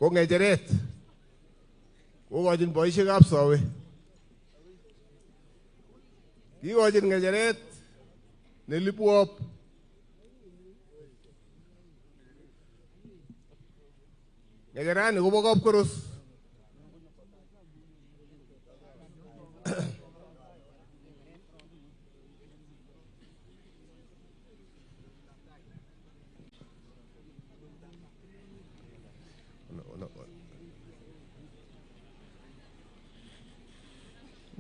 ko ng'echeret. Kokochin boisiekab sowe. Kikochin ng'echeret nelipwop. Ng'echerani kobo Kapkoros.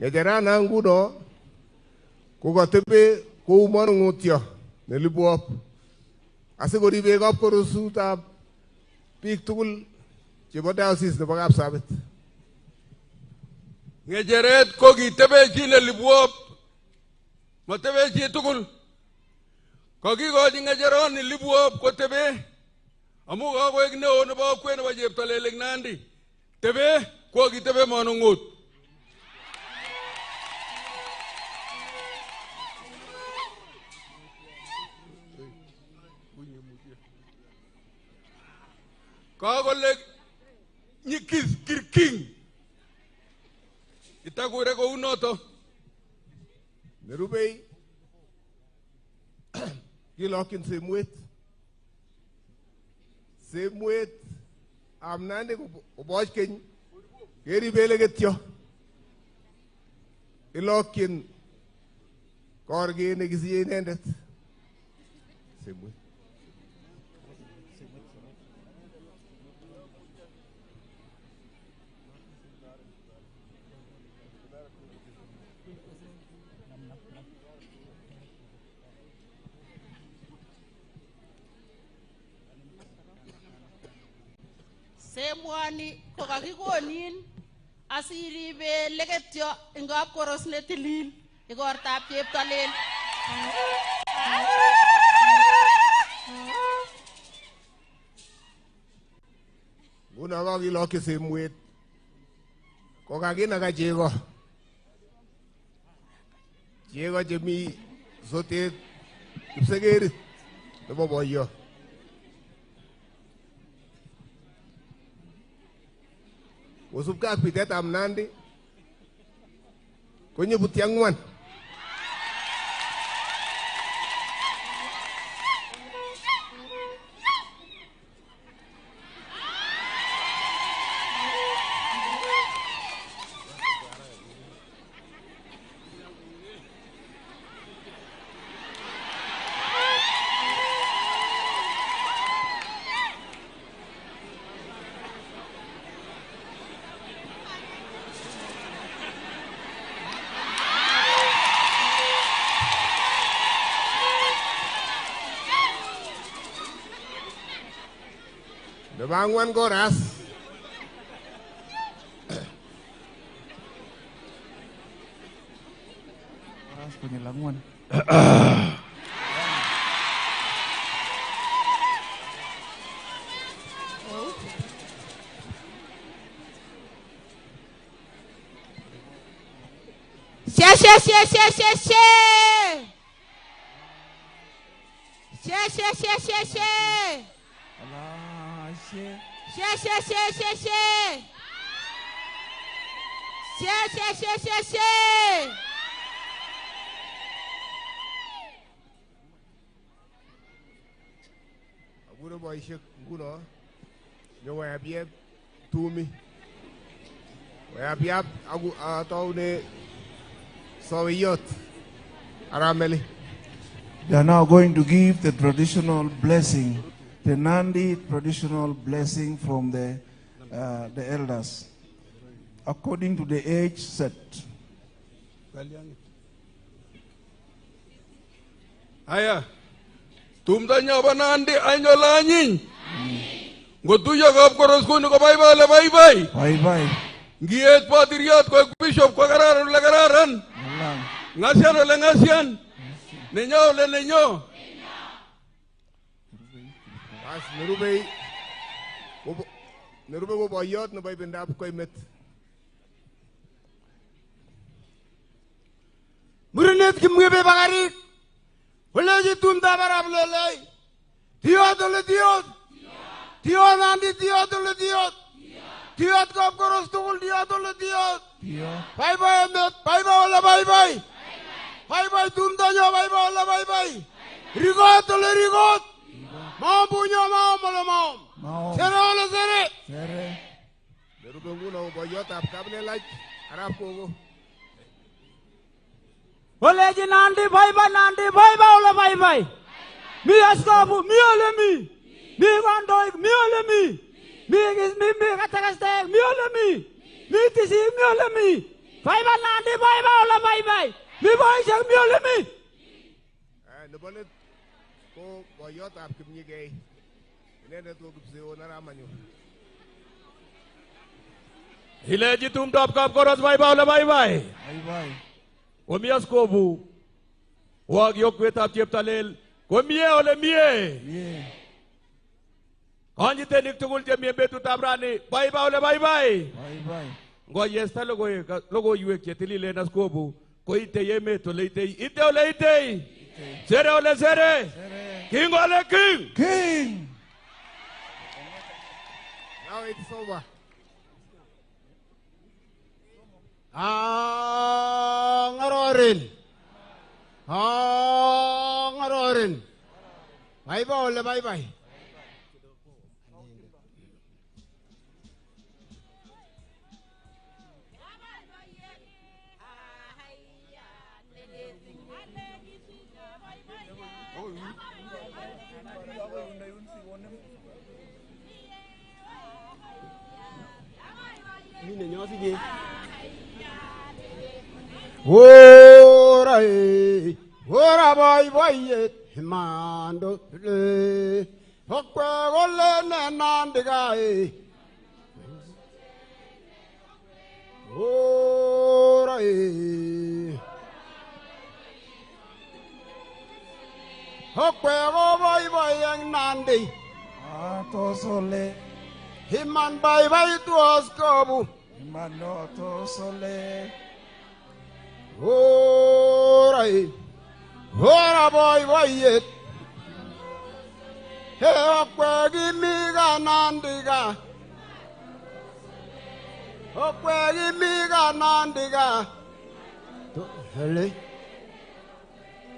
Ng'echerana nguno kokatebe kou manung'utyo nelipwop asikoribe kapkorosutab biik tugul chebo diocese nebo Kapsabet. Ng'echeret ko kitebe chi nelipwop, matebe chi tugul. Kakikochi ng'echeroni lipwop kotebe amu kakoek neo nebo kwen nebo Cheptalel eng Nandi. Tebe ko kitebe manung'ut. Kakole nyikis kirking. Itakure kounoto. Nerubei kilokyin semwet. Semwet ab Nandi koboch keny keribe leketyo. Ilokyin korget nekisiche inendet. Semwet. Semwani kokakikonin asiribe leketyo eng Kapkoros netilil igortab Cheptalel. Nguno kakilokyi semwet kokakinaka chego. Chego chemi sotet kipsekerit nebo boiyo. Kosubkei ak bitetab Nandi konyibuti ang'wan. Nebo ang'wan ko ras. Ras konyil ang'wan. She she she she she she. She she she she she. She she she she she. She she she she she. Akure boisiek nguno nyokoyapiep tumi. Koyapiap ataune soweyot Arameli. They are now going to give the traditional blessing, the Nandi traditional blessing from the elders, according to the age set. Aya, tumdo nyo Nandi anyola anyiny. Ngotuyo Kapkoros kuni ko baibai le baibai. Baibai. Ngiet patiriot koek bishop ko kararan ole kararan. Ng'asian ole ng'asian. Nenyo ole nenyo. Bas nerubei ko boiyot nebo ibindab Koimet. Murenet kimwebe bakarik. Olechi tumdab arap lolei. Tiot ole tiot. Tiot Nandi tiot ole tiot. Tiot Kapkoros tugul tiot ole tiot. Bye bye emet, bye bye ole bye bye. Bye bye tumdonyo, bye bye ole bye bye. Rigot ole rigot. Maambunyo maam ole maam. Sere ole sere. Sere. Nerube nguno boiyotab Kaplelach arap Kogo. Oleji Nandi bye bye Nandi bye bye ole bye bye. Mi askofu mi ole mi. Mi kandoik mi ole mi. Mi mi katekestek mi ole mi. Mi tisik mi ole mi. Bye bye Nandi bye bye ole bye bye. Mi boisiek mi ole mi. Nebo let ko boiyotab Kipnyigei. Inendet ko Kipseon arap Manyor. Ilechi tumdab Kapkoros bye bye ole bye bye. Bye bye. Komi askofu wak yokwetab Cheptalel komie ole mie. Konyitenik tugul chemi en betutab rani bye bye ole bye bye. Bye bye. Ngoyesta logoiwek chetililen askofu koitei emet ole itei, ite ole itei. Sere ole sere. King ole king. King. Now it's over. Ngororin. Ngororin. Bye bye ole bye bye. Ora ora boy boy mando le okwe gole ne Nandi gai. Ora okwe go boy boy eng Nandi. Atosole. Himan bye bye to askobu. Himan no atosole. Ora ora boy boy. He okwe gimi ga Nandi ga. Okwe gimi ga Nandi ga. Hele.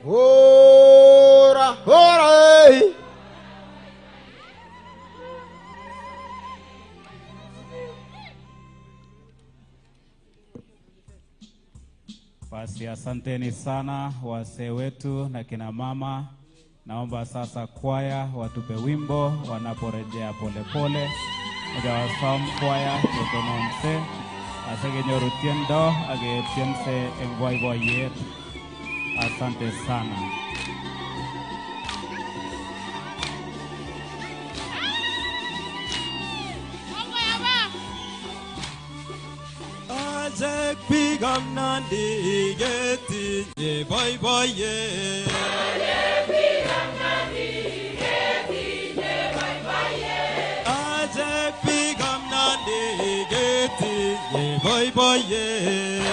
Ora ora. Basi asanteni sana wazee wetu na kina mama. Naomba sasa kwaya watupe wimbo wanaporejea polepole. Ojawasom kwaya ketononse asekenyoru tiendo aketiense eng boiboiyet. Asante sana. Achek biikab Nandi ketinye boiboiyet. Achek biikab Nandi ketinye boiboiyet.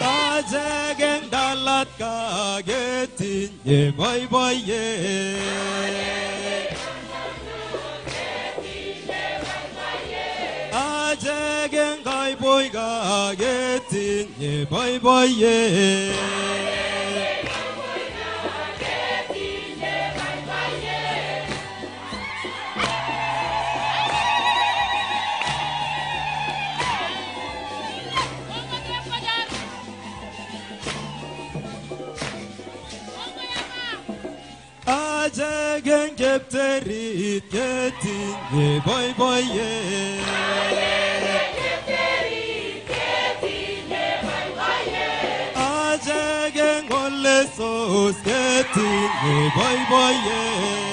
Achek eng dalat kaketinye boiboiyet. Achek eng Kaiboi kaketinye boiboiyet. Achek eng Chepterit ketinye boiboiyet. Achek eng Olesos ketinye boiboiyet.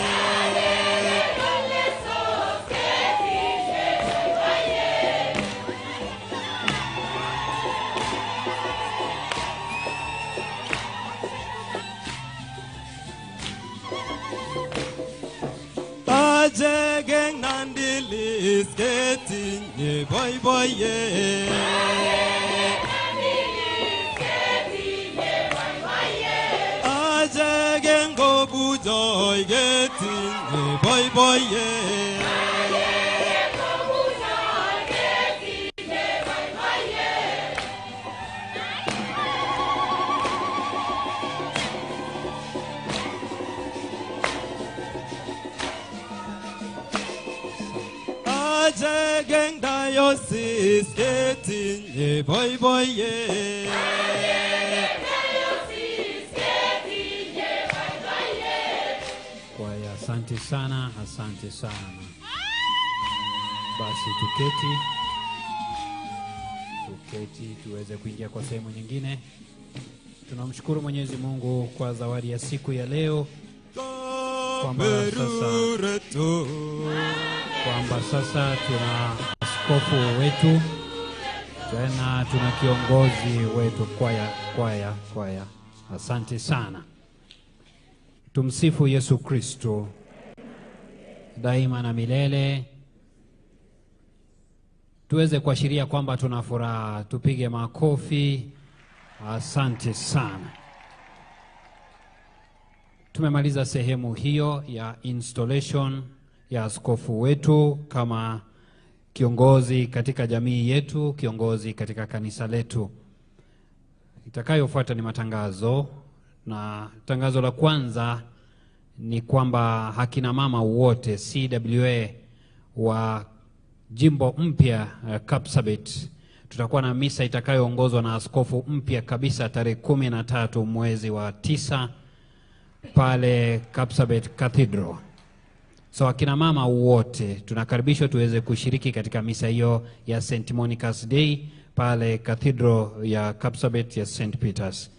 Achek eng Nandi Nandis ketinye boiboiyet. Achek eng Kobujoi ketinye boiboiyet. Achek eng diocese ketinye boiboiyet. Kwaya, asante sana, asante sana. Basi tuketi, tuketi tuweze kuingia kwa sehemu nyingine. Tunamshukuru Mwenyezi Mungu kwa zawadi ya siku ya leo, kwamba sasa tuna askofu wetu, tena tuna kiongozi wetu. Kwaya, kwaya, kwaya, asante sana. Tumsifu Yesu Kristo daima na milele. Tuweze kuashiria kwamba tuna furaha, tupige makofi. Asante sana. Tumemaliza sehemu hiyo ya installation ya askofu wetu kama kiongozi katika jamii yetu, kiongozi katika kanisa letu. Itakayofuata ni matangazo, na tangazo la kwanza ni kwamba hakina mama wote CWA wa jimbo mpya Kapsabet, tutakuwa na misa itakayoongozwa na askofu mpya kabisa tarehe 13 mwezi wa 9 pale Kapsabet Cathedral. So akina mama wote tunakaribishwa tuweze kushiriki katika misa hiyo ya St. Monica's Day pale Cathedral ya Kapsabet ya St. Peters.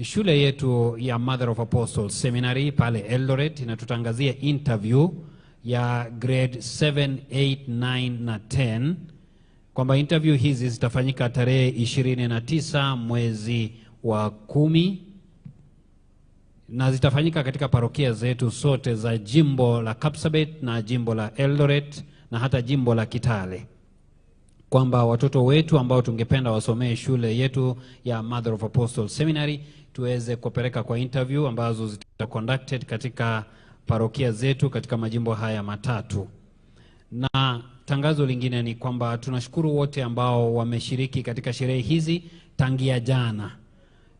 Shule yetu ya Mother of Apostles Seminary pale Eldoret inatutangazia interview ya grade 7, 8, 9 na 10, kwamba interview hizi zitafanyika tarehe 29 mwezi wa 10 na zitafanyika katika parokia zetu sote za jimbo la Kapsabet na jimbo la Eldoret na hata jimbo la Kitale, kwamba watoto wetu ambao tungependa wasomee shule yetu ya Mother of Apostles Seminary tuweze kupeleka kwa interview ambazo zita conducted katika parokia zetu katika majimbo haya matatu. Na tangazo lingine ni kwamba tunashukuru wote ambao wameshiriki katika sherehe hizi tangia jana.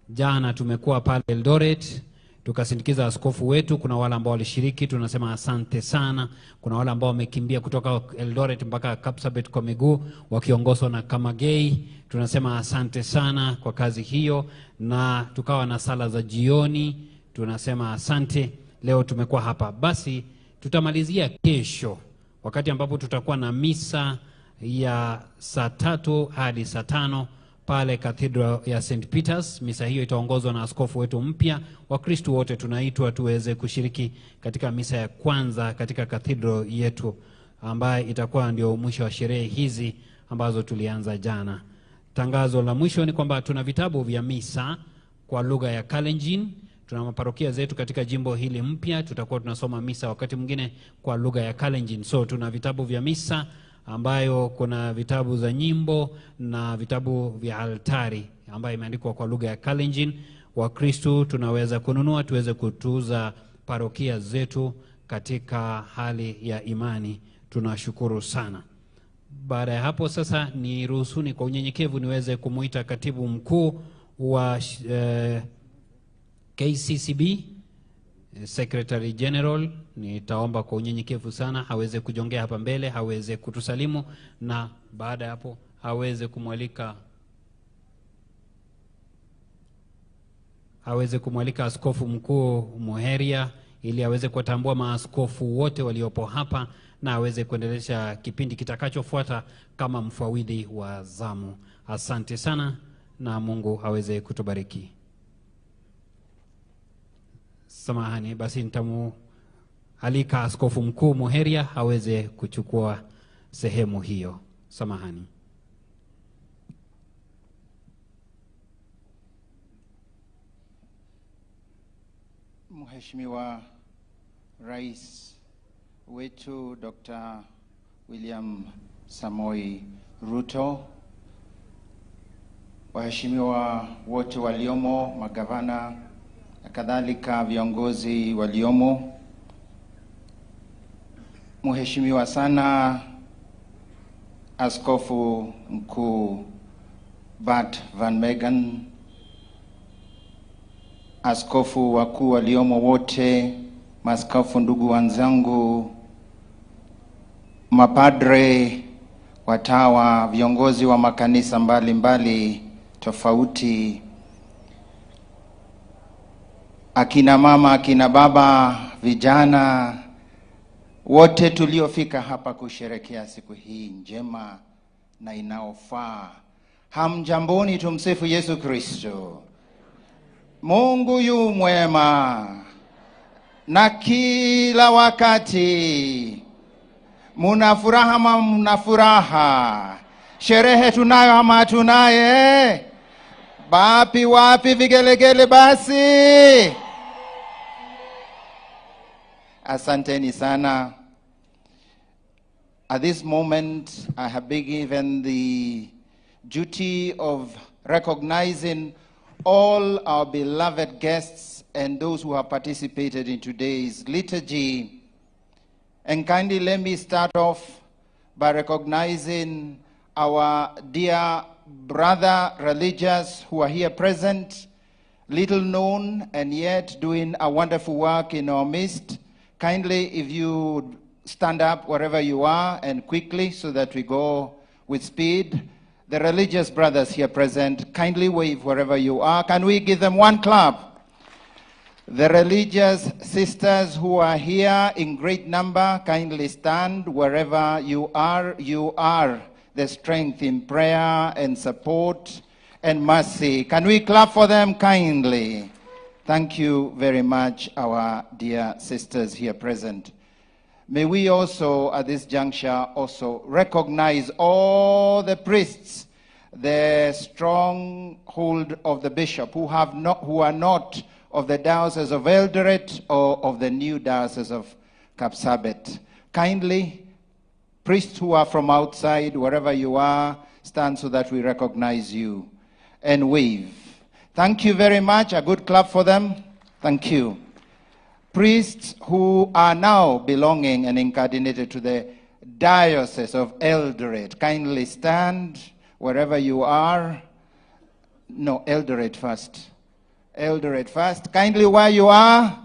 Jana tumekuwa pale Eldoret tukasindikiza askofu wetu. Kuna wale ambao walishiriki, tunasema asante sana. Kuna wale ambao wamekimbia kutoka Eldoret mpaka Kapsabet kwa miguu wakiongozwa na Kamagei, tunasema asante sana kwa kazi hiyo. Na tukawa na sala za jioni, tunasema asante. Leo tumekuwa hapa, basi tutamalizia kesho wakati ambapo tutakuwa na misa ya saa 3 hadi saa 5 pale Cathedral ya St. Peters. Misa hiyo itaongozwa na askofu wetu mpya. Wakristo wote tunaitwa tuweze kushiriki katika misa ya kwanza katika cathedral yetu, ambaye itakuwa ndio mwisho wa sherehe hizi ambazo tulianza jana. Tangazo la mwisho ni kwamba tuna vitabu vya misa kwa lugha ya Kalenjin. Tuna maparokia zetu katika jimbo hili mpya, tutakuwa tunasoma misa wakati mwingine kwa lugha ya Kalenjin. So tuna vitabu vya misa ambayo kuna vitabu za nyimbo na vitabu vya altari ambayo imeandikwa kwa lugha ya Kalenjin. Wakristo tunaweza kununua tuweze kutuza parokia zetu katika hali ya imani. Tunashukuru sana. Baada ya hapo sasa ni ruhusuni kwa unyenyekevu niweze kumuita katibu mkuu wa KCCB, Secretary General. Nitaomba kwa unyenyekevu sana aweze kujongea hapa mbele, aweze kutusalimu, na baada ya hapo aweze kumwalika Askofu Mkuu Muheria ili aweze kuwatambua maaskofu wote waliopo hapa na aweze kuendelesha kipindi kitakachofuata kama mfawidhi wa zamu. Asante sana na Mungu aweze kutubariki. Samahani, basi nitamualika Askofu Mkuu Muheria aweze kuchukua sehemu hiyo. Samahani. Mheshimiwa Rais wetu Dr. William Samoei Ruto, waheshimiwa wote waliomo, magavana na kadhalika, viongozi waliomo, mheshimiwa sana Askofu Mkuu Bart Van Megan, askofu wakuu waliomo wote, maaskofu ndugu wenzangu, mapadre, watawa, viongozi wa makanisa mbalimbali mbali, tofauti, akina mama, akina baba, vijana wote tuliofika hapa kusherekea siku hii njema na inaofaa. Hamjamboni, tumsifu Yesu Kristo. Mungu yu mwema na kila wakati. Muna furaha ama mna furaha? Sherehe tunayo ama tunaye? Bapi wapi vigelegele basi? Asanteni sana. At this moment, I have been given the duty of recognizing all our beloved guests and those who have participated in today's liturgy. And kindly let me start off by recognizing our dear brother religious who are here present, little known and yet doing a wonderful work in our midst. Kindly, if you stand up wherever you are and quickly so that we go with speed. The religious brothers here present, kindly wave wherever you are. Can we give them one clap? The religious sisters who are here in great number, kindly stand wherever you are. You are the strength in prayer and support and mercy. Can we clap for them kindly? Thank you very much, our dear sisters here present. May we also, at this juncture, also recognize all the priests, the stronghold of the bishop, who are not of the Diocese of Eldoret or of the new Diocese of Kapsabet. Kindly, priests who are from outside, wherever you are, stand so that we recognize you and wave. Thank you very much. A good clap for them. Thank you. Priests who are now belonging and incardinated to the Diocese of Eldoret, kindly stand wherever you are. No, Eldoret first. Eldoret first. Kindly where you are.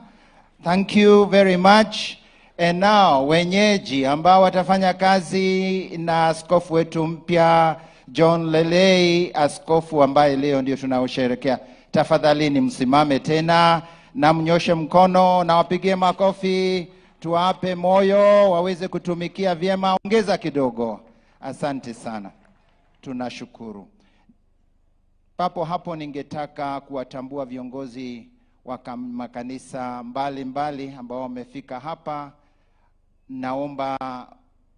Thank you very much. And now, wenyeji ambao watafanya kazi na askofu wetu mpya John Lelei, askofu ambaye leo ndio tunaosherehekea. Tafadhalini msimame tena na mnyoshe mkono na wapigie makofi, tuwape moyo waweze kutumikia vyema. Ongeza kidogo. Asante sana, tunashukuru. Papo hapo ningetaka kuwatambua viongozi wa makanisa mbalimbali ambao wamefika hapa. Naomba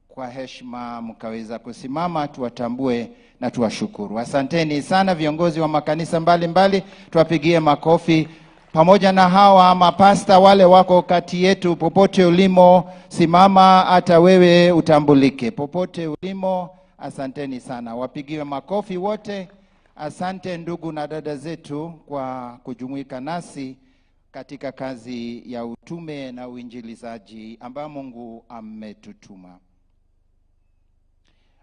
kwa heshima mkaweza kusimama tuwatambue na tuwashukuru. Asanteni sana viongozi wa makanisa mbalimbali, tuwapigie makofi. Pamoja na hawa mapasta wale wako kati yetu, popote ulimo, simama hata wewe utambulike. Popote ulimo, asanteni sana. Wapigiwe makofi wote. Asante ndugu na dada zetu kwa kujumuika nasi katika kazi ya utume na uinjilizaji ambayo Mungu ametutuma.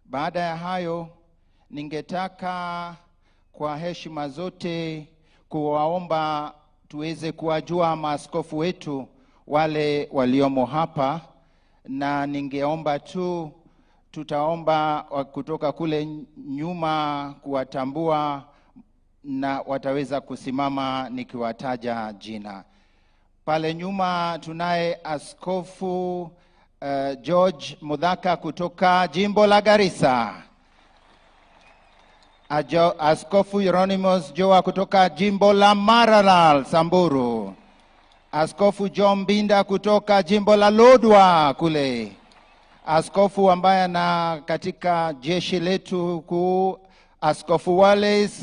Baada ya hayo, ningetaka kwa heshima zote kuwaomba tuweze kuwajua maaskofu wetu wale waliomo hapa, na ningeomba tu, tutaomba kutoka kule nyuma kuwatambua na wataweza kusimama nikiwataja jina. Pale nyuma tunaye Askofu George Mudhaka kutoka jimbo la Garissa. Askofu Hieronymus Joa kutoka jimbo la Maralal, Samburu. Askofu John Binda kutoka jimbo la Lodwar kule. Askofu ambaye na katika jeshi letu kuu, Askofu Wallace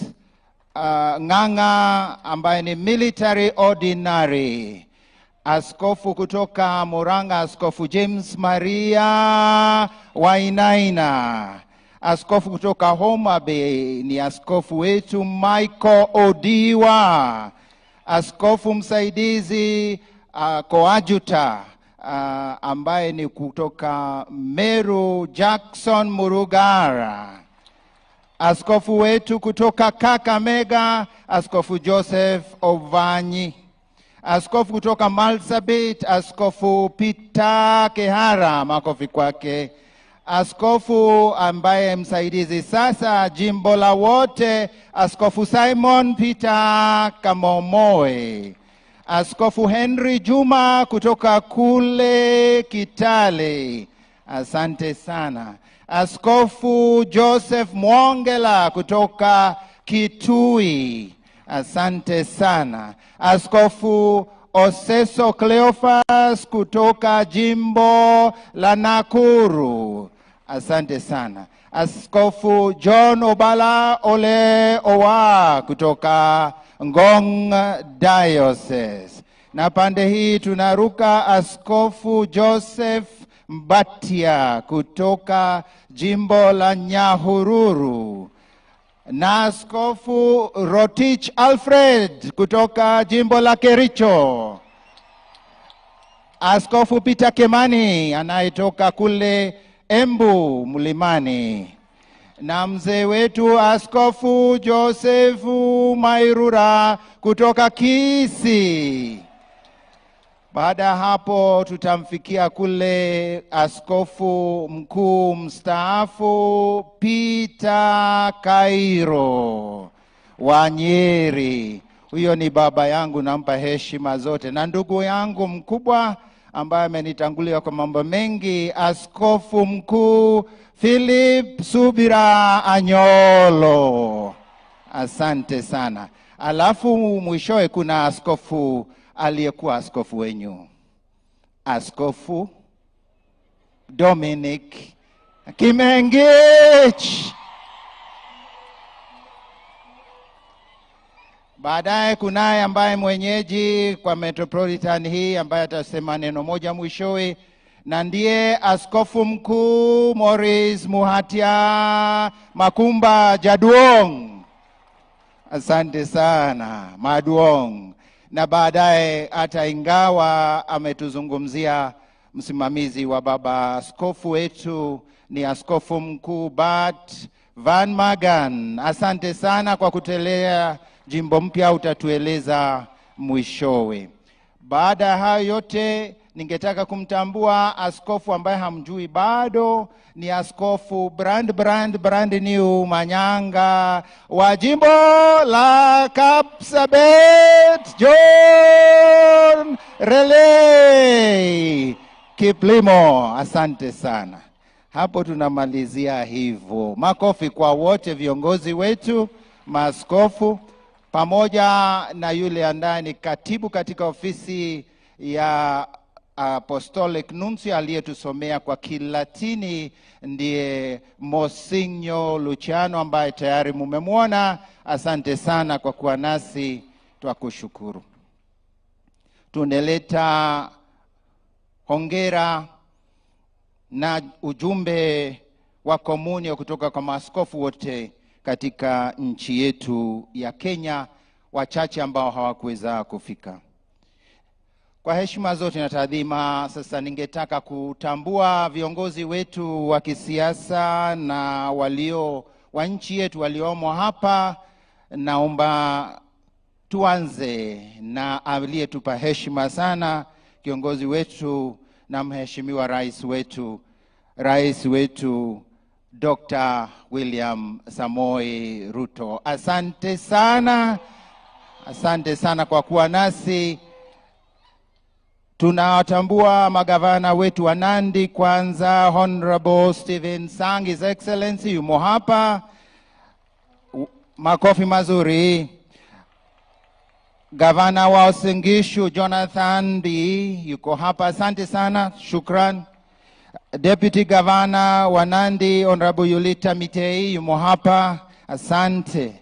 Ng'ang'a ambaye ni military ordinary. Askofu kutoka Murang'a, Askofu James Maria Wainaina. Askofu kutoka Homa Bay ni askofu wetu Michael Odiwa. Askofu msaidizi coadjutor ambaye ni kutoka Meru, Jackson Murugara. Askofu wetu kutoka Kakamega, Askofu Joseph Ovanyi. Askofu kutoka Marsabit, Askofu Peter Kehara, makofi kwake. Askofu ambaye msaidizi sasa jimbo la wote, Askofu Simon Peter Kamomoe. Askofu Henry Juma kutoka kule Kitale, asante sana. Askofu Joseph Mwongela kutoka Kitui, asante sana. Askofu Oseso Cleophas kutoka jimbo la Nakuru, asante sana. Askofu John Obala Ole Owa kutoka Ngong Diocese. Na pande hii tunaruka Askofu Joseph Mbatia kutoka jimbo la Nyahururu, na Askofu Rotich Alfred kutoka jimbo la Kericho. Askofu Peter Kemani anayetoka kule Embu Mlimani, na mzee wetu Askofu Josefu Mairura kutoka Kisii. Baada ya hapo tutamfikia kule Askofu Mkuu mstaafu Peter Kairo wa Nyeri. Huyo ni baba yangu, nampa heshima zote, na ndugu yangu mkubwa ambaye amenitangulia kwa mambo mengi, Askofu Mkuu Philip Subira Anyolo, asante sana. Alafu mwishowe kuna askofu aliyekuwa askofu wenyu, Askofu Dominic Kimengich. Baadaye kunaye ambaye mwenyeji kwa Metropolitan hii ambaye atasema neno moja mwishowe, na ndiye Askofu Mkuu Maurice Muhatia Makumba Jaduong. Asante sana Maduong. Na baadaye, hata ingawa ametuzungumzia msimamizi wa baba askofu wetu ni Askofu Mkuu Bart Van Magan. Asante sana kwa kutelea jimbo mpya, utatueleza mwishowe. Baada ya hayo yote, ningetaka kumtambua askofu ambaye hamjui bado, ni Askofu brand new Manyanga wa jimbo la Kapsabet, John Relay Kiplimo. Asante sana. Hapo tunamalizia hivyo. Makofi kwa wote viongozi wetu, maaskofu, pamoja na yule ambaye ni katibu katika ofisi ya Apostolic Nuncio aliyetusomea kwa Kilatini, ndiye Mosinyo Luciano ambaye tayari mumemwona. Asante sana kwa kuwa nasi, twakushukuru. Tunaleta hongera na ujumbe wa komunio kutoka kwa maaskofu wote katika nchi yetu ya Kenya, wachache ambao hawakuweza kufika. Kwa heshima zote na taadhima, sasa ningetaka kutambua viongozi wetu wa kisiasa na walio wa nchi yetu waliomo hapa. Naomba tuanze na aliyetupa heshima sana, kiongozi wetu na mheshimiwa rais wetu Dr. William Samoei Ruto. Asante sana, asante sana kwa kuwa nasi. Tunawatambua magavana wetu wa Nandi. Kwanza Honorable Stephen Sang, His Excellency yumo hapa, makofi mazuri. Gavana wa Uasin Gishu Jonathan B yuko hapa, asante sana, shukran. Deputy Gavana wa Nandi Honorable Yulita Mitei yumo hapa, asante.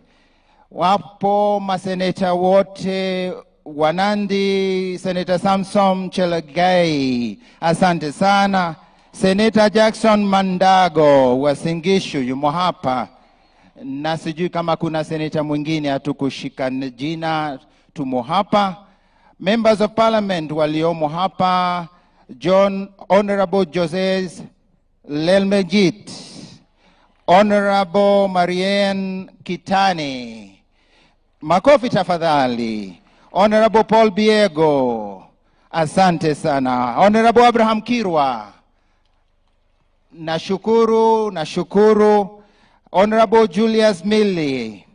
Wapo maseneta wote wa Nandi, Senator Samson Cherargei, asante sana. Senator Jackson Mandago wa Uasin Gishu yumo hapa, na sijui kama kuna seneta mwingine hatukushika jina, tumo hapa. Members of Parliament waliomo hapa, John Honorable Jose Lelmejit, Honorable Marianne Kitane, makofi tafadhali. Honorable Paul Biego, asante sana. Honorable Abraham Kirwa, nashukuru, nashukuru. Honorable Julius Millie,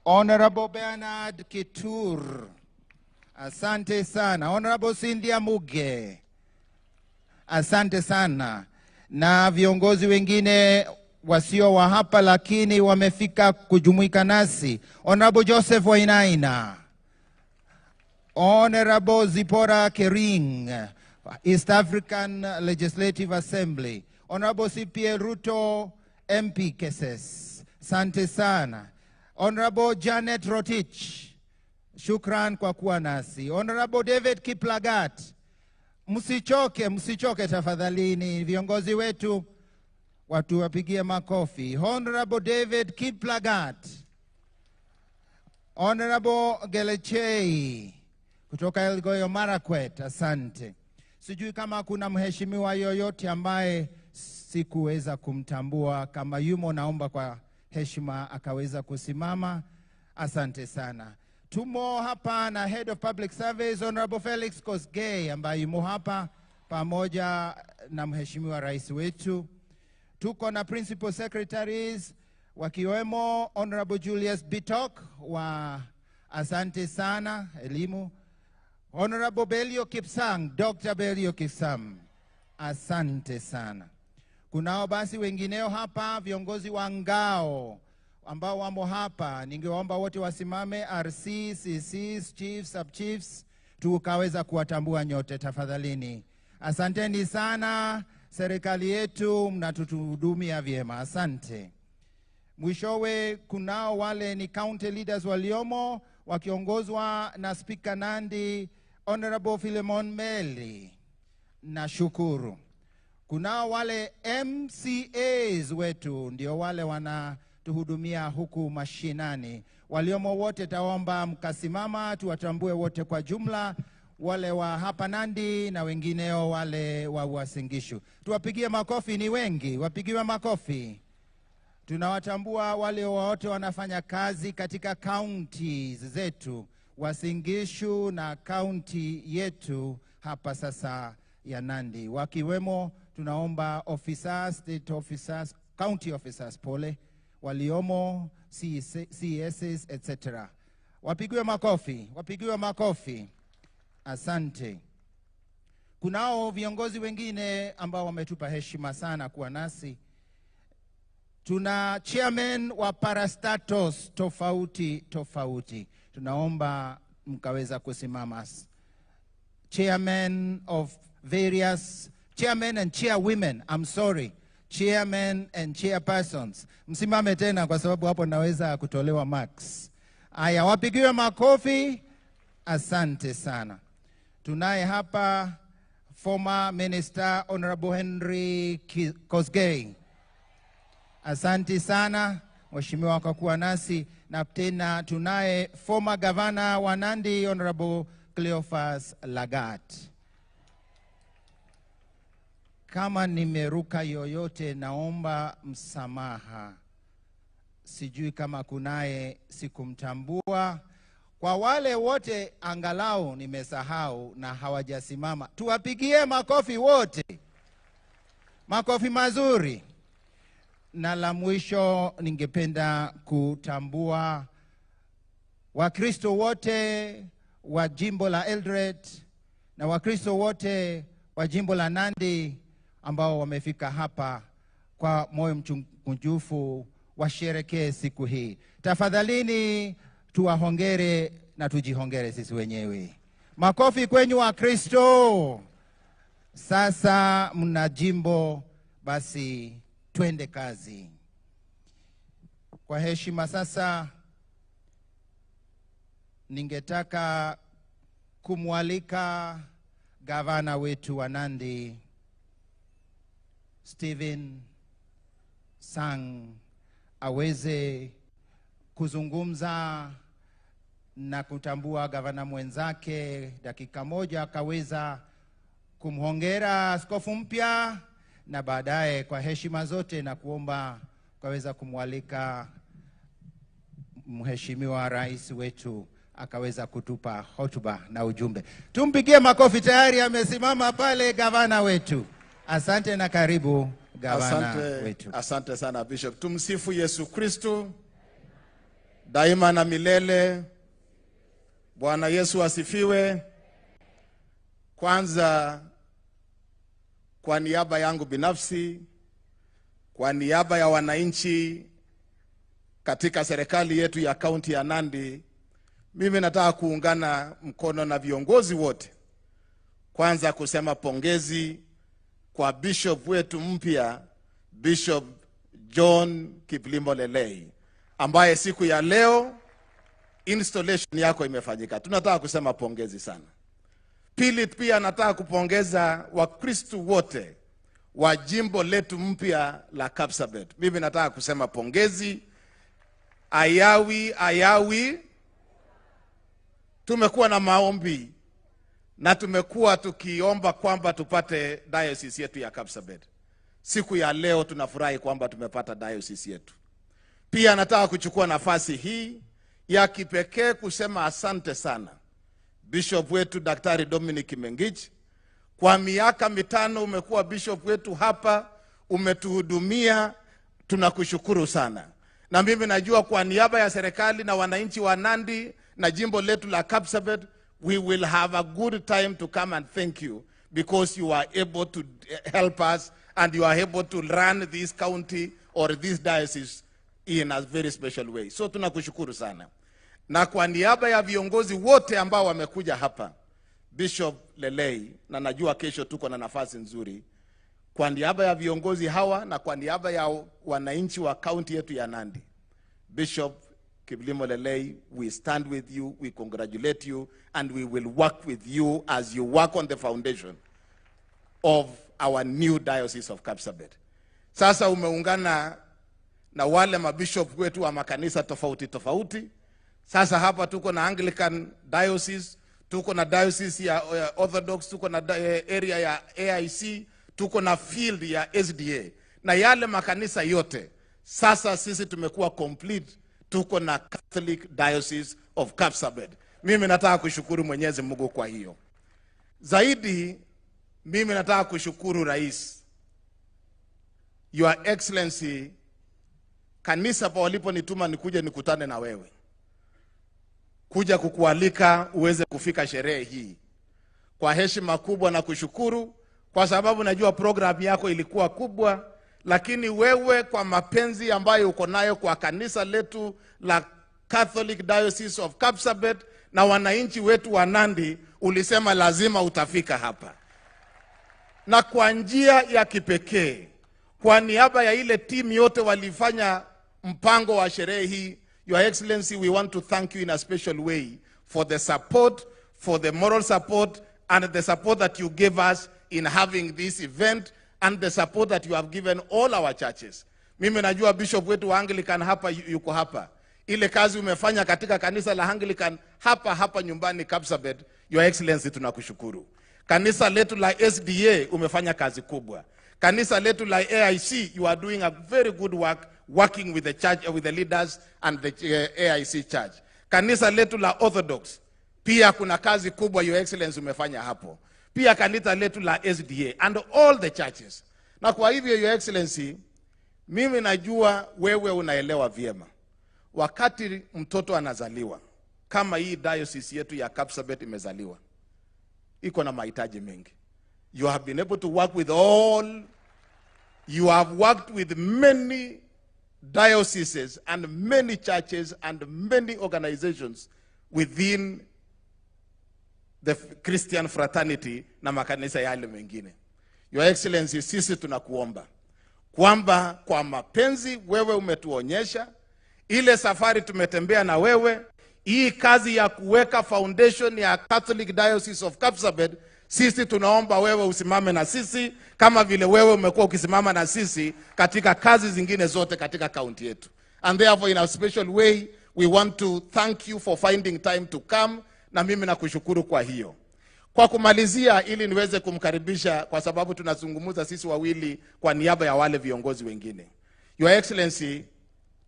Honorable Bernard Kitur, asante sana. Honorable Cynthia Muge, asante sana. Na viongozi wengine wasio wa hapa lakini wamefika kujumuika nasi, Honorable Joseph Wainaina, Honorable Zipporah Kering, East African Legislative Assembly, Honorable CPA Ruto, MP Keses, asante sana. Honorable Janet Rotich, shukran kwa kuwa nasi. Honorable David Kiplagat, msichoke, msichoke tafadhalini, viongozi wetu watu wapigie makofi. Honorable David Kiplagat, Honorable Gelechei kutoka Elgeyo Marakwet, asante. Sijui kama kuna mheshimiwa yoyote ambaye sikuweza kumtambua, kama yumo naomba kwa heshima akaweza kusimama. Asante sana. Tumo hapa na Head of Public Service Honorable Felix Kosgei ambaye yumo hapa pamoja na mheshimiwa rais wetu. Tuko na Principal Secretaries wakiwemo Honorable Julius Bitok wa, asante sana, elimu. Honorable Belio Kipsang, Dr. Belio Kipsang, asante sana. Kunao basi wengineo hapa, viongozi wa ngao ambao wamo hapa, ningewaomba wote wasimame, RC, CCs, chiefs, sub-chiefs, tukaweza kuwatambua nyote tafadhalini. Asanteni sana, serikali yetu mnatuhudumia vyema, asante. Mwishowe kunao wale ni county leaders waliomo wakiongozwa na Speaker Nandi Honorable Philemon Meli, nashukuru. Kunao wale MCAs wetu, ndio wale wanatuhudumia huku mashinani. Waliomo wote taomba mkasimama tuwatambue wote kwa jumla, wale wa hapa Nandi na wengineo wale wa Uasin Gishu. Tuwapigie makofi, ni wengi, wapigiwe makofi. Tunawatambua wale wote wanafanya kazi katika counties zetu, Uasin Gishu na county yetu hapa sasa ya Nandi. Wakiwemo tunaomba officers, state officers, county officers, pole, waliomo, CSs, etc. Wapigiwe makofi, wapigiwe makofi. Asante. Kunao viongozi wengine ambao wametupa heshima sana kuwa nasi. Tuna chairman wa parastatos tofauti tofauti. Tunaomba mkaweza kusimama. Chairman of various, chairman and chairwomen, I'm sorry, chairman and chairpersons. Msimame tena kwa sababu hapo naweza kutolewa marks. Aya, wapigiwe makofi. Asante sana. Tunaye hapa former Minister Honorable Henry Kosgei. Asante sana mheshimiwa kwa kuwa nasi. Na tena tunaye former Governor wa Nandi Honorable Cleophas Lagat. Kama nimeruka yoyote naomba msamaha. Sijui kama kunaye sikumtambua. Kwa wale wote angalau nimesahau na hawajasimama, tuwapigie makofi wote. Makofi mazuri. Na la mwisho ningependa kutambua Wakristo wote wa jimbo la Eldoret na Wakristo wote wa jimbo la Nandi ambao wamefika hapa kwa moyo mkunjufu washerekee siku hii. Tafadhalini tuwahongere na tujihongere sisi wenyewe. Makofi kwenyu Wakristo. Sasa mna jimbo, basi twende kazi. Kwa heshima sasa Ningetaka kumwalika gavana wetu wa Nandi, Stephen Sang, aweze kuzungumza na kutambua gavana mwenzake dakika moja, akaweza kumhongera askofu mpya, na baadaye kwa heshima zote na kuomba kaweza kumwalika Mheshimiwa Rais wetu akaweza kutupa hotuba na ujumbe. Tumpigie makofi, tayari amesimama pale gavana wetu. Asante na karibu gavana wetu. Asante sana Bishop. Tumsifu Yesu Kristo daima na milele. Bwana Yesu asifiwe. Kwanza, kwa niaba yangu binafsi, kwa niaba ya wananchi katika serikali yetu ya kaunti ya Nandi, mimi nataka kuungana mkono na viongozi wote. Kwanza kusema pongezi kwa bishop wetu mpya, Bishop John Kiplimo Lelei, ambaye siku ya leo installation yako imefanyika. Tunataka kusema pongezi sana. Pili, pia nataka kupongeza Wakristu wote wa jimbo letu mpya la Kapsabet. Mimi nataka kusema pongezi. Ayawi, ayawi. Tumekuwa na maombi na tumekuwa tukiomba kwamba tupate diocese yetu ya Kapsabet. Siku ya leo tunafurahi kwamba tumepata diocese yetu. Pia nataka kuchukua nafasi hii ya kipekee kusema asante sana Bishop wetu Daktari Dominic Mengich. Kwa miaka 5 umekuwa bishop wetu hapa, umetuhudumia, tunakushukuru sana. Na mimi najua kwa niaba ya serikali na wananchi wa Nandi na jimbo letu la Kapsabet, we will have a good time to come and thank you because you are able to help us and you are able to run this county or this diocese in a very special way. So tunakushukuru sana. Na kwa niaba ya viongozi wote ambao wamekuja hapa, Bishop Lelei, na najua kesho tuko na nafasi nzuri, kwa niaba ya viongozi hawa na kwa niaba ya wananchi wa kaunti yetu ya Nandi, Bishop Kiplimo Lelei, we stand with you, we congratulate you, and we will work with you as you work on the foundation of our new diocese of Kapsabet. Sasa umeungana na wale mabishop wetu wa makanisa tofauti tofauti. Sasa hapa tuko na Anglican diocese, tuko na diocese ya Orthodox, tuko na area ya AIC, tuko na field ya SDA. Na yale makanisa yote, sasa sisi tumekuwa complete, tuko na Catholic Diocese of Kapsabet. Mimi nataka kushukuru Mwenyezi Mungu kwa hiyo. Zaidi, mimi nataka kushukuru Rais, Your Excellency, kanisa pa waliponituma nikuje nikutane na wewe, kuja kukualika uweze kufika sherehe hii. Kwa heshima kubwa na kushukuru, kwa sababu najua program yako ilikuwa kubwa, lakini wewe kwa mapenzi ambayo uko nayo kwa kanisa letu la Catholic Diocese of Kapsabet na wananchi wetu wa Nandi, ulisema lazima utafika hapa. Na kwa njia ya kipekee, kwa niaba ya ile team yote walifanya mpango wa sherehe hii, Your Excellency, we want to thank you in a special way for the support, for the moral support, and the support that you gave us in having this event, and the support that you have given all our churches. Mimi najua bishop wetu wa Anglican hapa yuko hapa. Ile kazi umefanya katika kanisa la Anglican hapa hapa nyumbani Kapsabet, Your Excellency, tunakushukuru. Kanisa letu la SDA umefanya kazi kubwa. Kanisa letu la AIC, you are doing a very good work working with the church, with the leaders and the AIC church. Kanisa letu la Orthodox, pia kuna kazi kubwa Your Excellency umefanya hapo. Pia kanisa letu la SDA and all the churches. Na kwa hivyo Your Excellency, mimi najua wewe unaelewa vyema. Wakati mtoto anazaliwa, kama hii diocese yetu ya Kapsabet imezaliwa, iko na mahitaji mengi. You have been able to work with all, you have worked with many dioceses and many churches and many organizations within the Christian fraternity na makanisa yale mengine. Your Excellency, sisi tunakuomba kwamba kwa mapenzi wewe umetuonyesha, ile safari tumetembea na wewe, Hii kazi ya kuweka foundation ya Catholic Diocese of Kapsabet, sisi tunaomba wewe usimame na sisi kama vile wewe umekuwa ukisimama na sisi katika kazi zingine zote katika kaunti yetu. And therefore, in a special way, we want to thank you for finding time to come, na mimi nakushukuru kwa hiyo. Kwa kumalizia, ili niweze kumkaribisha, kwa sababu tunazungumza sisi wawili kwa niaba ya wale viongozi wengine. Your Excellency,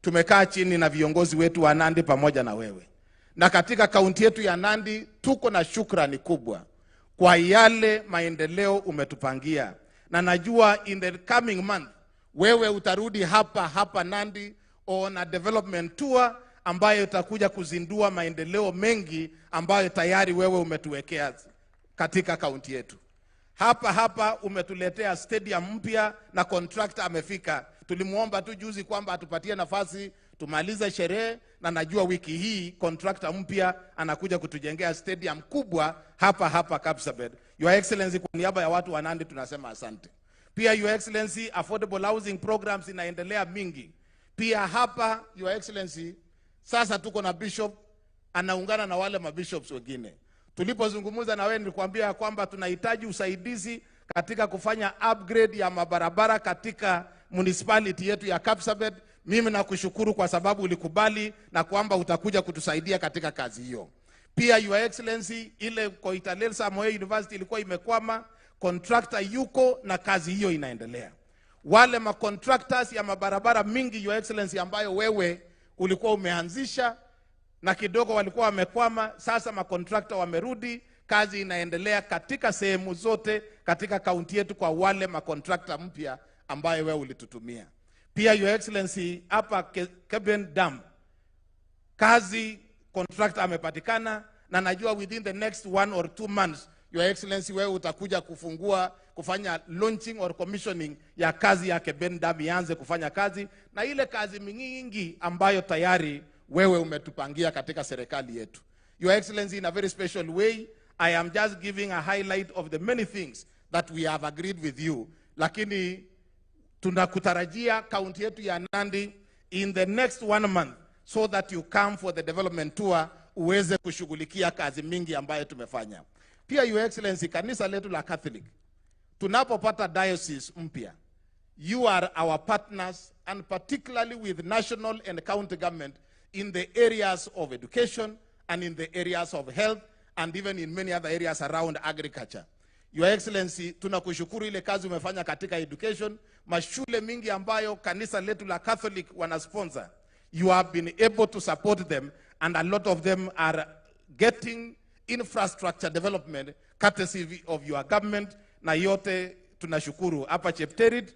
tumekaa chini na viongozi wetu wa Nandi pamoja na wewe, na katika kaunti yetu ya Nandi tuko na shukrani kubwa kwa yale maendeleo umetupangia, na najua in the coming month wewe utarudi hapa hapa Nandi on a development tour ambayo utakuja kuzindua maendeleo mengi ambayo tayari wewe umetuwekea katika kaunti yetu. Hapa hapa umetuletea stadium mpya na contractor amefika. Tulimuomba tu juzi kwamba atupatie nafasi tumalize sherehe, na najua wiki hii contractor mpya anakuja kutujengea stadium kubwa hapa hapa Kapsabet. Your Excellency, kwa niaba ya watu wa Nandi tunasema asante. Pia, Your Excellency, affordable housing programs inaendelea mingi. Pia hapa, Your Excellency, sasa tuko na bishop anaungana na wale mabishops wengine. Tulipozungumza na wewe nilikwambia ya kwamba tunahitaji usaidizi katika kufanya upgrade ya mabarabara katika municipality yetu ya Kapsabet. Mimi nakushukuru kwa sababu ulikubali na kwamba utakuja kutusaidia katika kazi hiyo. Pia, Your Excellency, ile Koitalel Samoei University ilikuwa imekwama, contractor yuko na kazi hiyo inaendelea. Wale macontractors ya mabarabara mingi, Your Excellency, ambayo wewe ulikuwa umeanzisha na kidogo walikuwa wamekwama, sasa makontrakta wamerudi, kazi inaendelea katika sehemu zote katika kaunti yetu kwa wale makontrakta mpya ambayo wewe ulitutumia. Pia, Your Excellency, hapa Keben Dam kazi contractor amepatikana, na najua within the next 1 or 2 months, Your Excellency, wewe utakuja kufungua, kufanya launching or commissioning ya kazi ya Keben Dam ianze kufanya kazi, na ile kazi mingi ambayo tayari wewe umetupangia katika serikali yetu. Your Excellency, in a very special way, I am just giving a highlight of the many things that we have agreed with you, lakini tunakutarajia kaunti yetu ya Nandi in the next one month so that you come for the development tour uweze kushughulikia kazi mingi ambayo tumefanya. Pia, Your Excellency, kanisa letu la Catholic, tunapopata diocese mpya, you are our partners, and particularly with national and county government in the areas of education and in the areas of health and even in many other areas around agriculture. Your Excellency, tunakushukuru ile kazi umefanya katika education, mashule mingi ambayo kanisa letu la Catholic wana sponsor. You have been able to support them, and a lot of them are getting infrastructure development courtesy of your government, na yote tunashukuru. Hapa Chepterit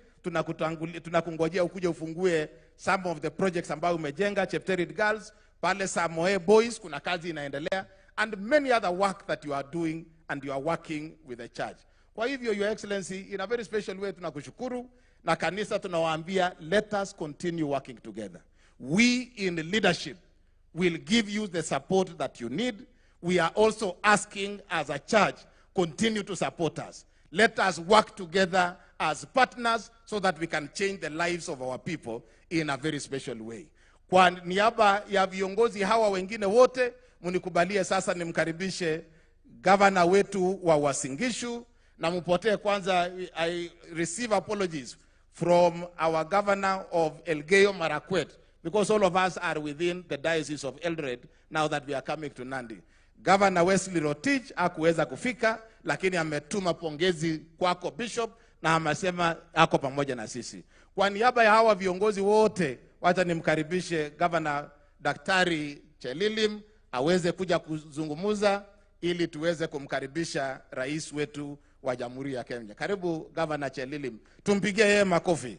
tunakungojea ukuje ufungue some of the projects ambayo umejenga Chepterit Girls, pale Samoei Boys kuna kazi inaendelea, and many other work that you are doing and you are working with the church. Kwa hivyo, Your Excellency, in a very special way tunakushukuru, na kanisa tunawaambia, let us continue working together. We in leadership will give you the support that you need. We are also asking, as a church, continue to support us. Let us work together as partners so that we can change the lives of our people in a very special way. Kwa niaba ya viongozi hawa wengine wote, mnikubalie sasa nimkaribishe gavana wetu wa Uasin Gishu, na mpotee kwanza. I receive apologies from our governor of Elgeyo Marakwet, because all of us are within the Diocese of Eldoret now that we are coming to Nandi. Governor Wesley Rotich hakuweza kufika, lakini ametuma pongezi kwako, Bishop, na amesema ako pamoja na sisi. Kwa niaba ya hawa viongozi wote, wacha nimkaribishe Governor Daktari Chelilim aweze kuja kuzungumza ili tuweze kumkaribisha rais wetu wa Jamhuri ya Kenya. Karibu, Governor Chelilim. Tumpigie yeye makofi.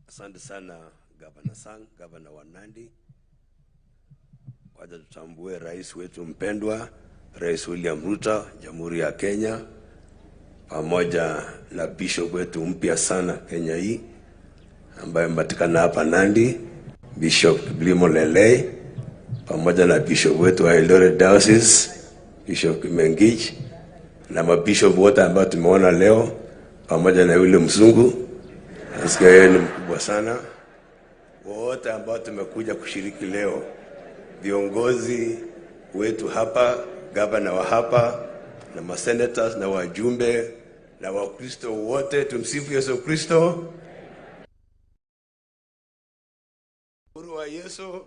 Asante sana, Gavana Sang, gavana wa Nandi. Wacha tutambue rais wetu mpendwa, Rais William Ruto, Jamhuri ya Kenya, pamoja na bishop wetu mpya sana Kenya hii ambaye amepatikana hapa Nandi, Bishop Kiplimo Lelei, pamoja na bishop wetu wa Eldoret Diocese, Bishop Kimengich, na mabishop wote ambao tumeona leo, pamoja na yule mzungu. Nasikia yeye ni mkubwa sana. Wote ambao tumekuja kushiriki leo, viongozi wetu hapa, gavana wa hapa na masenators na wajumbe na Wakristo wote, tumsifu Yesu Kristo. Uhuru wa Yesu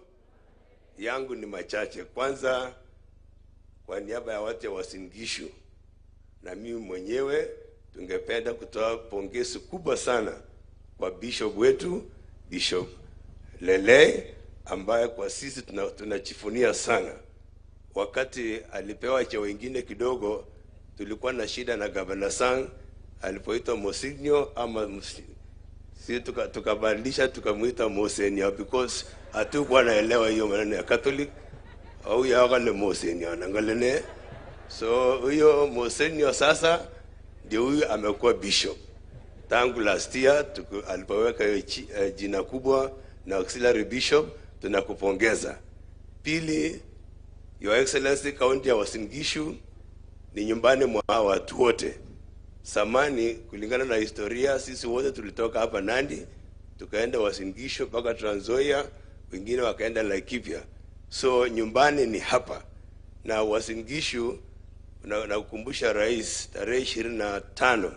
yangu ni machache. Kwanza, kwa niaba ya watu wa Uasin Gishu na mimi mwenyewe, tungependa kutoa pongezi kubwa sana kwa bishop wetu, Bishop Lele, ambaye kwa sisi tunajivunia sana. Wakati alipewa cheo wengine kidogo, tulikuwa na shida na Governor Sang alipoitwa Mosinyo ama si tukabadilisha tukamuita Mosenio because hatukuwa naelewa hiyo maneno ya Catholic au ya wale Mosenio nangalene. So huyo Mosenio sasa ndio huyu amekuwa bishop tangu last year alipoweka hiyo jina kubwa na auxiliary bishop. Tunakupongeza. Pili, Your Excellency, kaunti ya Uasin Gishu ni nyumbani mwa watu wote. Samani, kulingana na historia, sisi wote tulitoka hapa Nandi tukaenda Uasin Gishu mpaka Trans Nzoia, wengine wakaenda Laikipia. So nyumbani ni hapa. Na Uasin Gishu, na kukumbusha rais, tarehe 25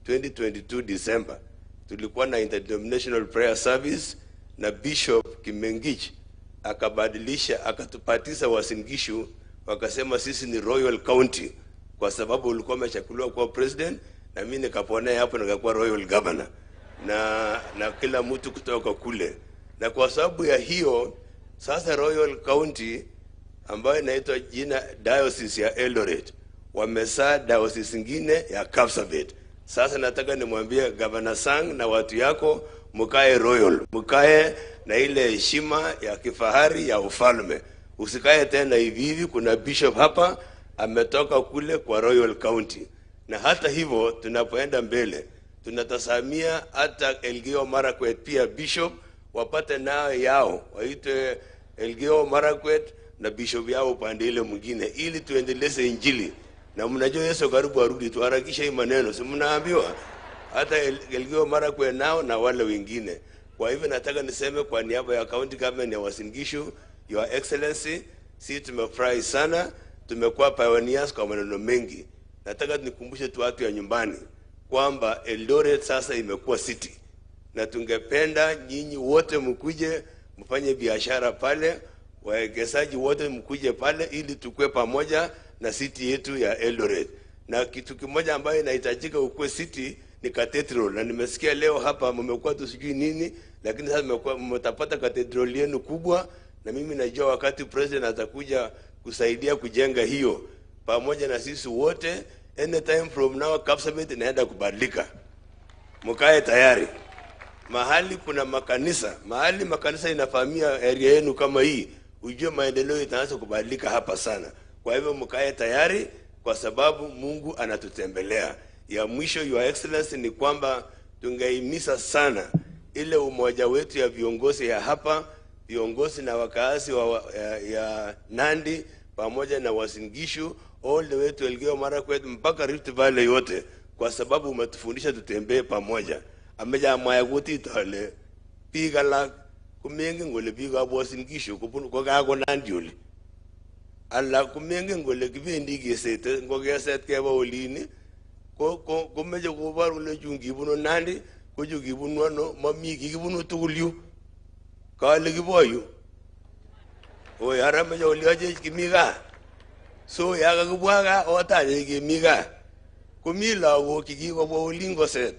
2022 December tulikuwa na interdenominational prayer service na Bishop Kimengich akabadilisha, akatupatisa Uasin Gishu, wakasema sisi ni Royal County kwa sababu ulikuwa umechaguliwa kuwa president na mimi nikaponea hapo nikakuwa Royal Governor na kila mtu kutoka kule. Na kwa sababu ya hiyo sasa Royal County ambayo inaitwa jina Diocese ya Eldoret wamesaa diocese nyingine ya Kapsabet. Sasa nataka nimwambie Governor Sang na watu yako, mkae royal, mkae na ile heshima ya kifahari ya ufalme. Usikae tena hivi hivi. Kuna bishop hapa ametoka kule kwa Royal County. Na hata hivyo tunapoenda mbele tunatasamia hata Elgeyo Marakwet pia bishop wapate nao yao, waitwe Elgeyo Marakwet na bishop yao upande ile mwingine, ili tuendeleze injili. Na mnajua Yesu karibu arudi, tuharakishe hii maneno, si mnaambiwa hata Elgeyo Marakwet nao na wale wengine. Kwa hivyo nataka niseme kwa niaba ya county government ya Uasin Gishu, Your Excellency, sisi tumefurahi sana, tumekuwa pioneers kwa maneno mengi. Nataka nikumbushe tu watu ya nyumbani kwamba Eldoret sasa imekuwa city, na tungependa nyinyi wote mkuje mfanye biashara pale, wawekezaji wote mkuje pale ili tukue pamoja na city yetu ya Eldoret. Na kitu kimoja ambayo inahitajika ukue city ni cathedral, na nimesikia leo hapa mmekuwa tu sijui nini, lakini sasa mtapata cathedral yenu kubwa, na mimi najua wakati president atakuja kusaidia kujenga hiyo pamoja na sisi wote, anytime from now Kapsabet inaenda kubadilika. Mkae tayari. Mahali kuna makanisa, mahali makanisa inafahamia area yenu kama hii, ujue maendeleo itaanza kubadilika hapa sana. Kwa hivyo mkae tayari kwa sababu Mungu anatutembelea. Ya mwisho, Your Excellency, ni kwamba tungeimisa sana ile umoja wetu ya viongozi ya hapa, viongozi na wakazi ya Nandi pamoja na Uasin Gishu, all the way to Elgeyo Marakwet mpaka Rift Valley yote, kwa sababu umetufundisha tutembee pamoja. Ameja mwaya kuti tole biik alak komengen kole biikab Uasin Gishu kobunu ko Nandi oli. Alak komengen kole kibendi kesete, ngokeset keba olin ko komeche kobor kole chun kibunu Nandi ko chu kibunu ano, mami kikibunu tugul yu. Kale kibo yu. Oi, ara meche oliochech kimi gaa. So ya kakibwa gaa otachech kemi gaa. Komi lagok chekikobwa olin koset.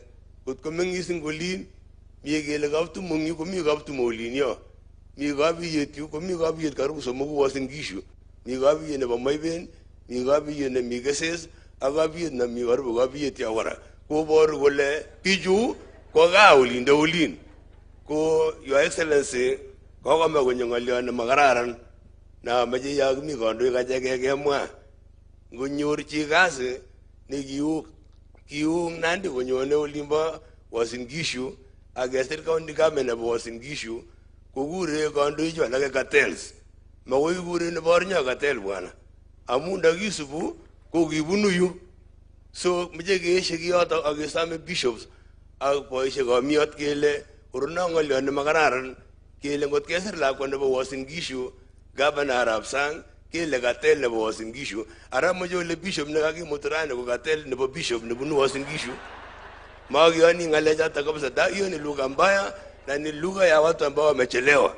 Kot komeng'is eng olin, mie kele kaptum eng yu, komi kaptum olin yo. Mi kapiyet yu, komi kapiyet karibu somoku Uasin Gishu. Mi kapiyet nebo Maiben, mi kapiyet nemi Keses, ak kapiyet nemi karibu kapiyet ya kora. Koboru kole bichu ko gaa olindo olin. Ko Your Excellency, kokomach konyo ng'olyo nemakararan na meche yo kimi kandoik achekei kemwa. Ngonyor chi kasi nekiu Nandi konyone olimbo Uasin Gishu ak kesir county government nebo Uasin Gishu kokure kandoichu alake cartels. Makoi kikure nebo Arnyo cartel bwana, amu ndakisubu ko kibunu yu. So meche keeshe kiyoto ak kesome bishops Ak boisiek amiot kele koruno ng'olyo nemakararan kele ngot kesir lakwa nebo Uasin Gishu gavana arap sang kele katel nebo Uasin Gishu. Ara moche ole bishop nekakimut rani ko katel nebo bishop nebunu Uasin Gishu. Makiyoni ng'alechoto kabisa. Da hiyo ni lugha mbaya na ni lugha ya watu ambao wamechelewa.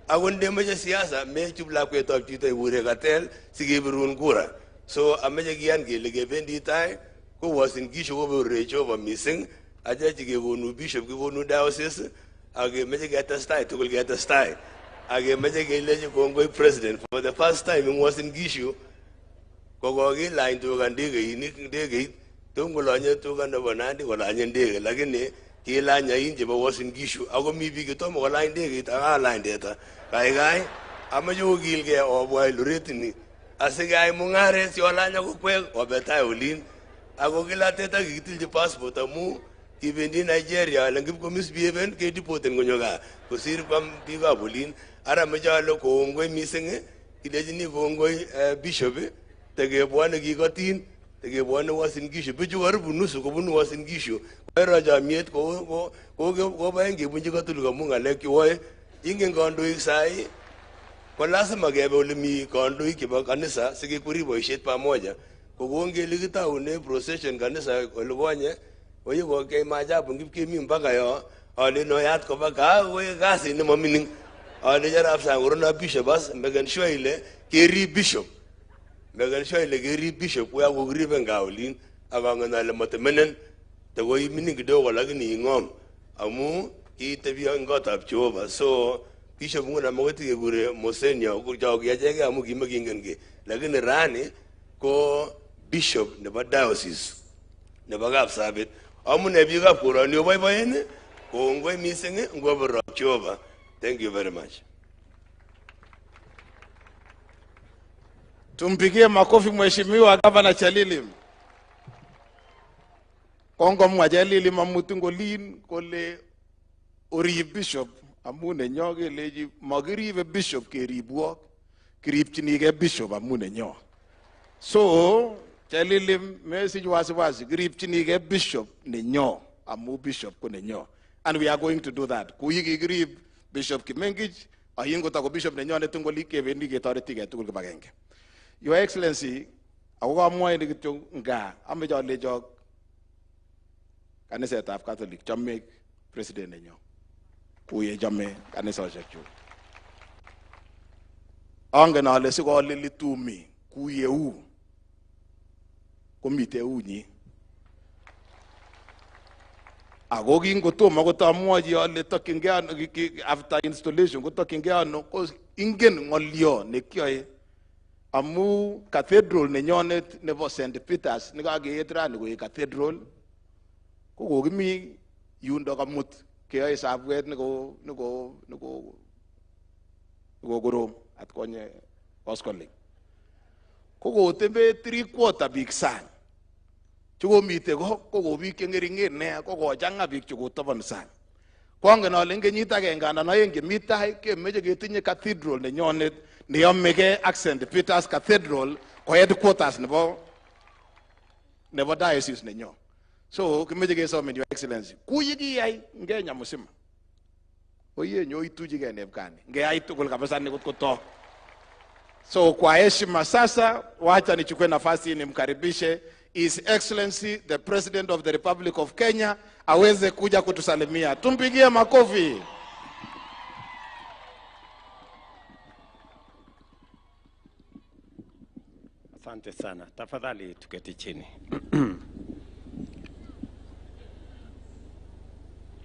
Ako ndemoche siasa mechup lakwetab chito ikure katel sikebirun kura. So ameche kiyan kele kebendi tai ko Uasin Gishu koberurech Jehova mising. Ache chikekonu bishop kikonu diocese ak kemeche ketestai tugul ketestai. Ak kemeche kelechi kongoi president for the first time in Uasin Gishu ko kokilany tuga ndegeit tom kolonye tuga nebo Nandi kolanye ndege lakini kilany ain chebo Uasin Gishu ako mi biik chetomo kolany ndegeit ak alany teta. Kaikai ameche okilgei obwa Eldoret ni asikeyai mung'aret siolany ak okwek obe tai olin. Ako kila teta kikitilchi passport amu kibendi Nigeria ale ngip komisbehaven kedeporten konyo gaa kosir kwam biikab olin. Ara meche ale kongoi mising kilechini kongoi bishop tekebwone kikotin tekebwone Uasin Gishu. Bichu karibu nusu kobunu Uasin Gishu. Koiro chomiet koboen kebunchi Katolik amu ng'alek chuwoe. Ingen kandoik sai ko lazima kebe ole mi kandoik chebo kanisa sikekweri boisiet pamoja. Kokon kele kitaune procession kanisa olekonye oye kokei maajabu ngip kemi mpaka yo alen oyat koba gaa koek kasit nemamining. Alechi arap sang koruno bishop as maken sure ile kerib bishop. Maken sure ile kerib bishop kuya kokiribe en gaa olin ak angen ale motemenen takoi mining kidogo lakini ing'om amu kitebi en kotab Jehova. So bishop nguno makoi tikekure Mosenio cho kiachekei amu kimekingen kiy lakini rani ko bishop nebo diocese nebo Kapsabet. Amune biikab koroni oboiboen kongoi mising ngoborok Jehova. Thank you very much. Tumpigie makofi Mheshimiwa Gavana Chalilim. Kongomwa Chalilim amut ngolin kole orib bishop amu nenyo kelechi makiribe bishop keribwok kiripchinigei bishop amu nenyo. So Chalilim mesich wasiwasi kiripchinigei bishop nenyo amu bishop ko nenyo. And we are going to do that. Kikirib Bishop Kimengich ayin kotako bishop nenyonet ngoli kebendi ketoretigei tugul kibagenge. Your Excellency, ako kamwoe ni kityo nga ameche alechok kanisetab Catholic chome president nenyo kuye chome kanisosiekchuk. Angen ale sikolili tumi kuyeu komite eunyi. Ako kingotomo kotamwochi ale tokyingei ano after installation kotokyingei ano ko ingen ng'olyo nekioe amu cathedral nenyonet nebo St. Peters nekakeet rani koek cathedral ko kokimi yundo kamut keyoe sabwet nekokorom atkonye koskoling. Ko kotebe 3/4 biik sang chukomite ko ko biik cheng'eringen nea ko kochang'a biik chukotobon sang. Ko angen ale en kenyit agenge anan aeng chemi tai kemeche ketinye cathedral nenyonet neyomegei ak St. Peters Cathedral ko headquarters nebo diocese nenyo. So kimeche kesomin Your Excellency kuyikiyai en Kenya mzima. Oye nyoituchigei nepkani ngeyai tugul kabisa ni kotkotok. So kwa heshima sasa wacha nichukue nafasi nimkaribishe His Excellency the President of the Republic of Kenya aweze kuja kutusalimia. Tumpigie makofi. Asante sana. Tafadhali tuketi chini.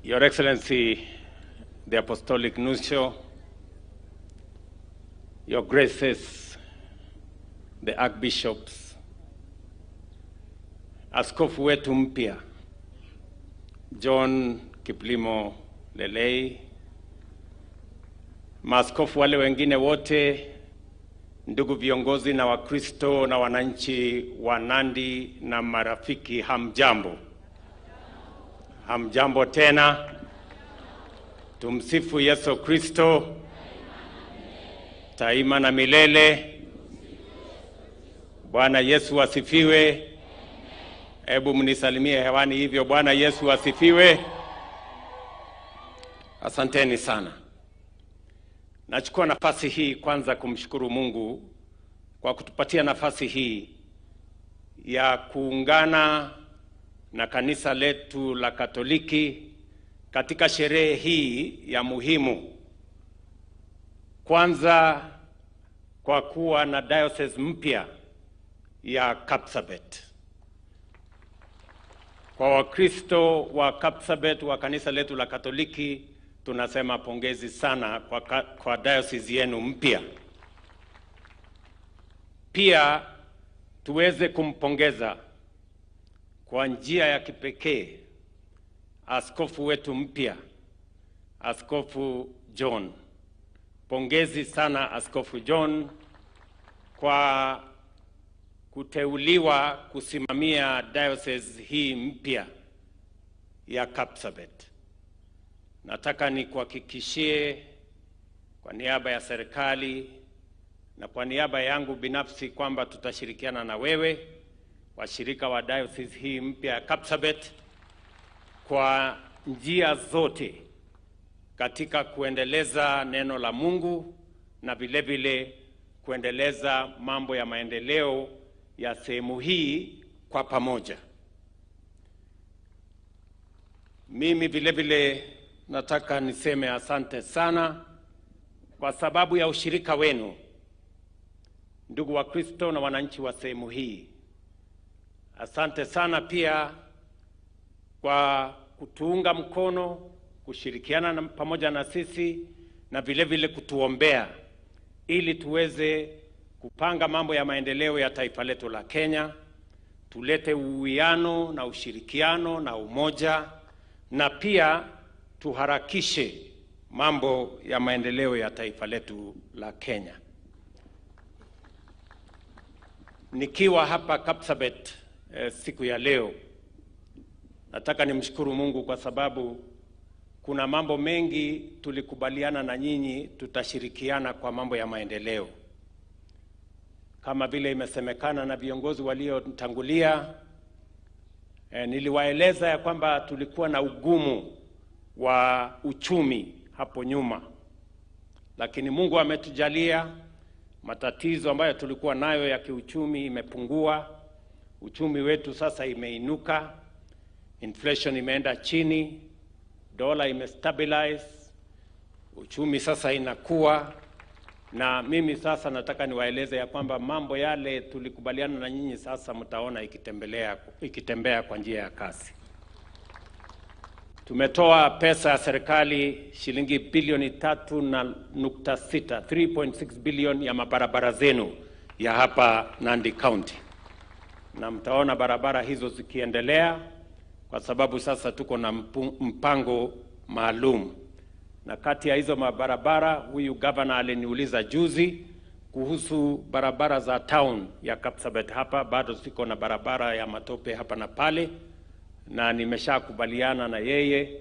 Your Excellency the Apostolic Nuncio, Your Graces, the Archbishops, Askofu wetu mpya John Kiplimo Lelei, maaskofu wale wengine wote, ndugu viongozi na Wakristo na wananchi wa Nandi na marafiki, hamjambo. Hamjambo tena. Tumsifu Yesu Kristo taima na milele. Bwana Yesu asifiwe. Hebu mnisalimie hewani hivyo. Bwana Yesu asifiwe. Asanteni sana. Nachukua nafasi hii kwanza kumshukuru Mungu kwa kutupatia nafasi hii ya kuungana na kanisa letu la Katoliki katika sherehe hii ya muhimu. Kwanza kwa kuwa na diocese mpya ya Kapsabet. Kwa Wakristo wa Kapsabet wa kanisa letu la Katoliki tunasema pongezi sana kwa diocese yenu mpya. Pia tuweze kumpongeza kwa njia ya kipekee askofu wetu mpya, Askofu John. Pongezi sana Askofu John kwa kuteuliwa kusimamia diocese hii mpya ya Kapsabet. Nataka nikuhakikishie kwa niaba ya serikali na kwa niaba yangu binafsi kwamba tutashirikiana na wewe, washirika wa diocese hii mpya ya Kapsabet, kwa njia zote katika kuendeleza neno la Mungu na vile vile kuendeleza mambo ya maendeleo ya sehemu hii kwa pamoja. Mimi vile vile nataka niseme asante sana kwa sababu ya ushirika wenu, ndugu wa Kristo na wananchi wa sehemu hii. Asante sana pia kwa kutuunga mkono, kushirikiana pamoja na sisi na vile vile kutuombea ili tuweze kupanga mambo ya maendeleo ya taifa letu la Kenya, tulete uwiano na ushirikiano na umoja, na pia tuharakishe mambo ya maendeleo ya taifa letu la Kenya. Nikiwa hapa Kapsabet siku ya leo, nataka nimshukuru Mungu kwa sababu kuna mambo mengi tulikubaliana na nyinyi tutashirikiana kwa mambo ya maendeleo. Kama vile imesemekana na viongozi waliotangulia, niliwaeleza ya kwamba tulikuwa na ugumu wa uchumi hapo nyuma, lakini Mungu ametujalia matatizo ambayo tulikuwa nayo ya kiuchumi imepungua. Uchumi wetu sasa imeinuka, inflation imeenda chini, dola imestabilize, uchumi sasa inakuwa. Na mimi sasa nataka niwaeleze ya kwamba mambo yale tulikubaliana na nyinyi sasa mtaona ikitembea kwa njia ya kasi. Tumetoa pesa ya serikali shilingi bilioni 3.6, 3.6 bilioni ya mabarabara zenu ya hapa Nandi County. Na mtaona barabara hizo zikiendelea kwa sababu sasa tuko na mpango maalum. Na kati ya hizo mabarabara, huyu governor aliniuliza juzi kuhusu barabara za town ya Kapsabet hapa, bado siko na barabara ya matope hapa na pale, na nimeshakubaliana na yeye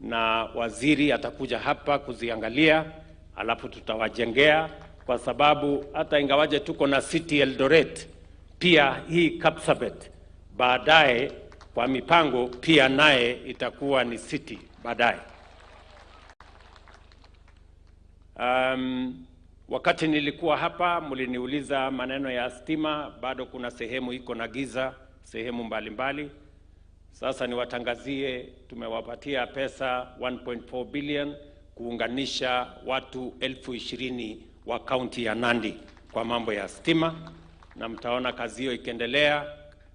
na waziri atakuja hapa kuziangalia, alafu tutawajengea, kwa sababu hata ingawaje tuko na city Eldoret, pia hii Kapsabet baadaye kwa mipango pia naye itakuwa ni city baadaye. Wakati nilikuwa hapa mliniuliza maneno ya stima, bado kuna sehemu iko na giza sehemu mbalimbali. Sasa niwatangazie tumewapatia pesa 1.4 billion kuunganisha watu 20,000 wa kaunti ya Nandi kwa mambo ya stima, na mtaona kazi hiyo ikiendelea,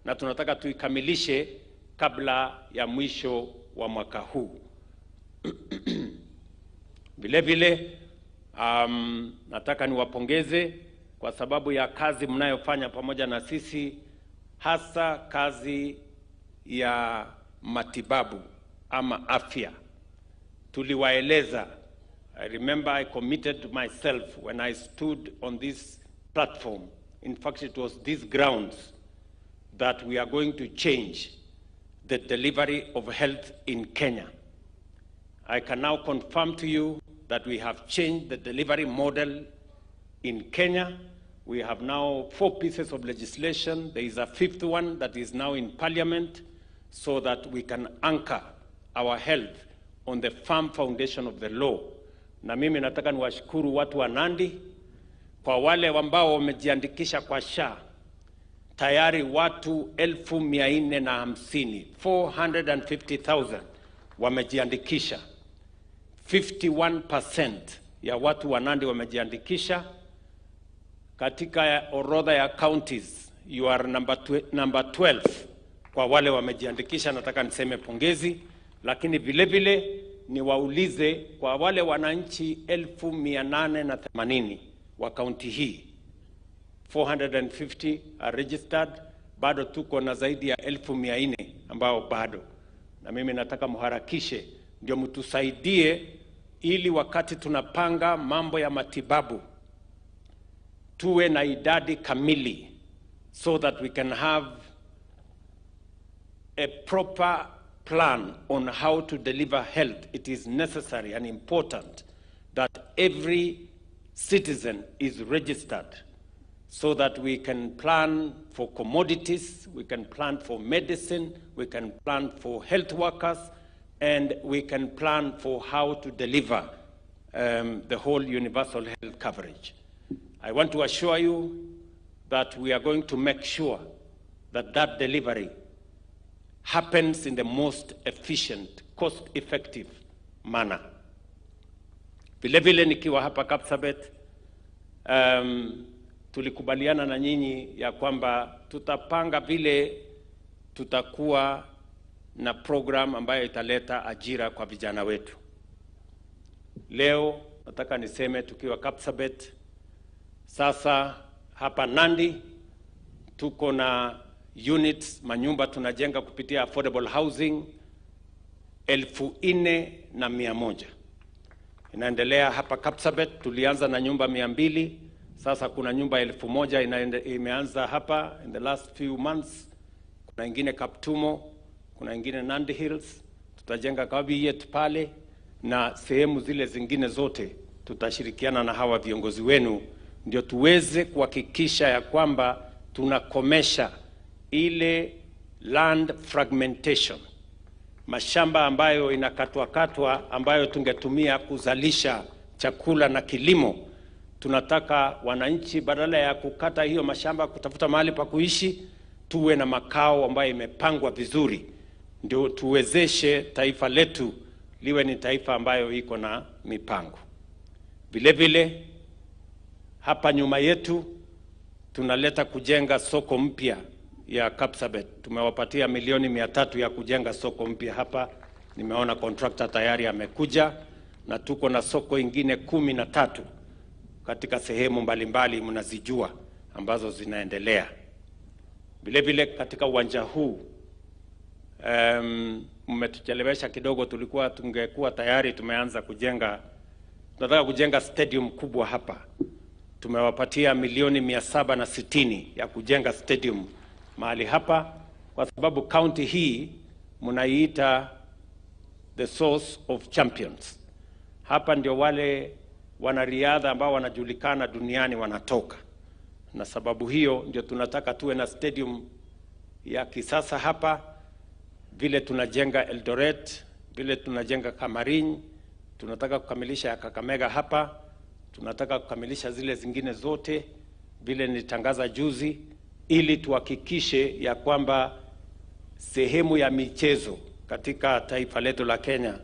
na tunataka tuikamilishe kabla ya mwisho wa mwaka huu. Vile vile nataka niwapongeze kwa sababu ya kazi mnayofanya pamoja na sisi, hasa kazi ya matibabu ama afya. Tuliwaeleza, I remember I committed myself when I stood on this platform. In fact, it was these grounds that we are going to change the delivery of health in Kenya. I can now confirm to you that we have changed the delivery model in Kenya. We have now 4 pieces of legislation. There is a 5th one that is now in Parliament so that we can anchor our health on the firm foundation of the law. Na mimi nataka niwashukuru watu wa Nandi kwa wale ambao wamejiandikisha kwa SHA. Tayari watu 450,000, 450,000 wamejiandikisha. 51% ya watu wa Nandi wamejiandikisha. Katika orodha ya counties, you are number 12 kwa wale wamejiandikisha. Nataka niseme pongezi, lakini vile vile niwaulize kwa wale wananchi 880,000 wa kaunti hii, 450 are registered, bado tuko na zaidi ya 400,000 ambao bado. Na mimi nataka muharakishe ndio mtusaidie, ili wakati tunapanga mambo ya matibabu tuwe na idadi kamili, so that we can have a proper plan on how to deliver health. It is necessary and important that every citizen is registered so that we can plan for commodities, we can plan for medicine, we can plan for health workers, and we can plan for how to deliver the whole universal health coverage. I want to assure you that we are going to make sure that that delivery happens in the most efficient, cost-effective manner. Vile vile nikiwa hapa Kapsabet, tulikubaliana na nyinyi ya kwamba tutapanga vile tutakuwa na program ambayo italeta ajira kwa vijana wetu. Leo nataka niseme tukiwa Kapsabet, sasa hapa Nandi tuko na units, manyumba tunajenga kupitia affordable housing 4,100. Inaendelea hapa Kapsabet, tulianza na nyumba 200, sasa kuna nyumba 1,000 imeanza hapa in the last few months. Kuna ingine Kaptumo, kuna ingine Nandi Hills, tutajenga Kabiyet pale na sehemu zile zingine zote tutashirikiana na hawa viongozi wenu ndio tuweze kuhakikisha ya kwamba tunakomesha ile land fragmentation, mashamba ambayo inakatwa katwa ambayo tungetumia kuzalisha chakula na kilimo. Tunataka wananchi badala ya kukata hiyo mashamba kutafuta mahali pa kuishi, tuwe na makao ambayo imepangwa vizuri, ndio tuwezeshe taifa letu liwe ni taifa ambayo iko na mipango. Vile vile hapa nyuma yetu tunaleta kujenga soko mpya ya Kapsabet. Tumewapatia milioni 300 ya kujenga soko mpya hapa. Nimeona contractor tayari amekuja, na tuko na soko ingine 13 katika sehemu mbalimbali mnazijua ambazo zinaendelea. Vile vile katika uwanja huu mmetuchelewesha kidogo, tulikuwa tungekuwa tayari tumeanza kujenga. Tunataka kujenga stadium kubwa hapa. Tumewapatia milioni 760 ya kujenga stadium mahali hapa, kwa sababu county hii mnaiita the source of champions. Hapa ndio wale wanariadha ambao wanajulikana duniani wanatoka. Na sababu hiyo ndio tunataka tuwe na stadium ya kisasa hapa, vile tunajenga Eldoret, vile tunajenga Kamarin, tunataka kukamilisha ya Kakamega hapa, tunataka kukamilisha zile zingine zote vile nilitangaza juzi, ili tuhakikishe ya kwamba sehemu ya michezo katika taifa letu la Kenya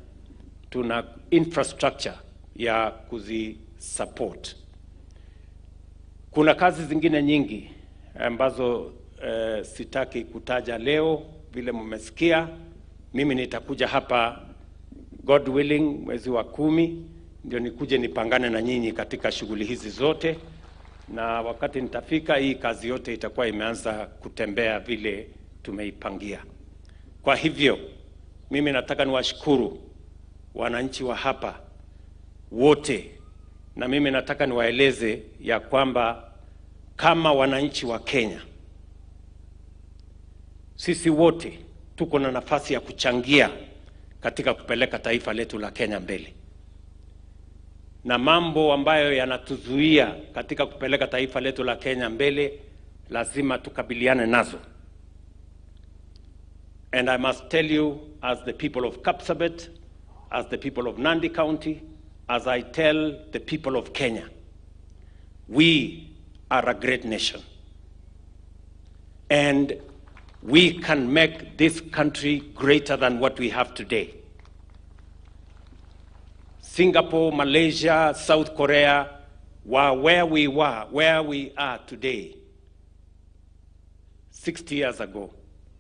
tuna infrastructure ya kuzisupport. Kuna kazi zingine nyingi ambazo sitaki kutaja leo, vile mmesikia. Mimi nitakuja hapa God willing mwezi wa 10 ndio nikuje nipangane na nyinyi katika shughuli hizi zote, na wakati nitafika hii kazi yote itakuwa imeanza kutembea vile tumeipangia. Kwa hivyo mimi nataka niwashukuru wananchi wa hapa wote, na mimi nataka niwaeleze ya kwamba kama wananchi wa Kenya sisi wote tuko na nafasi ya kuchangia katika kupeleka taifa letu la Kenya mbele. Na mambo ambayo yanatuzuia katika kupeleka taifa letu la Kenya mbele lazima tukabiliane nazo. And I must tell you, as the people of Kapsabet, as the people of Nandi County, as I tell the people of Kenya, we are a great nation. And we can make this country greater than what we have today. Singapore, Malaysia, South Korea were where we were, where we are today. 60 years ago,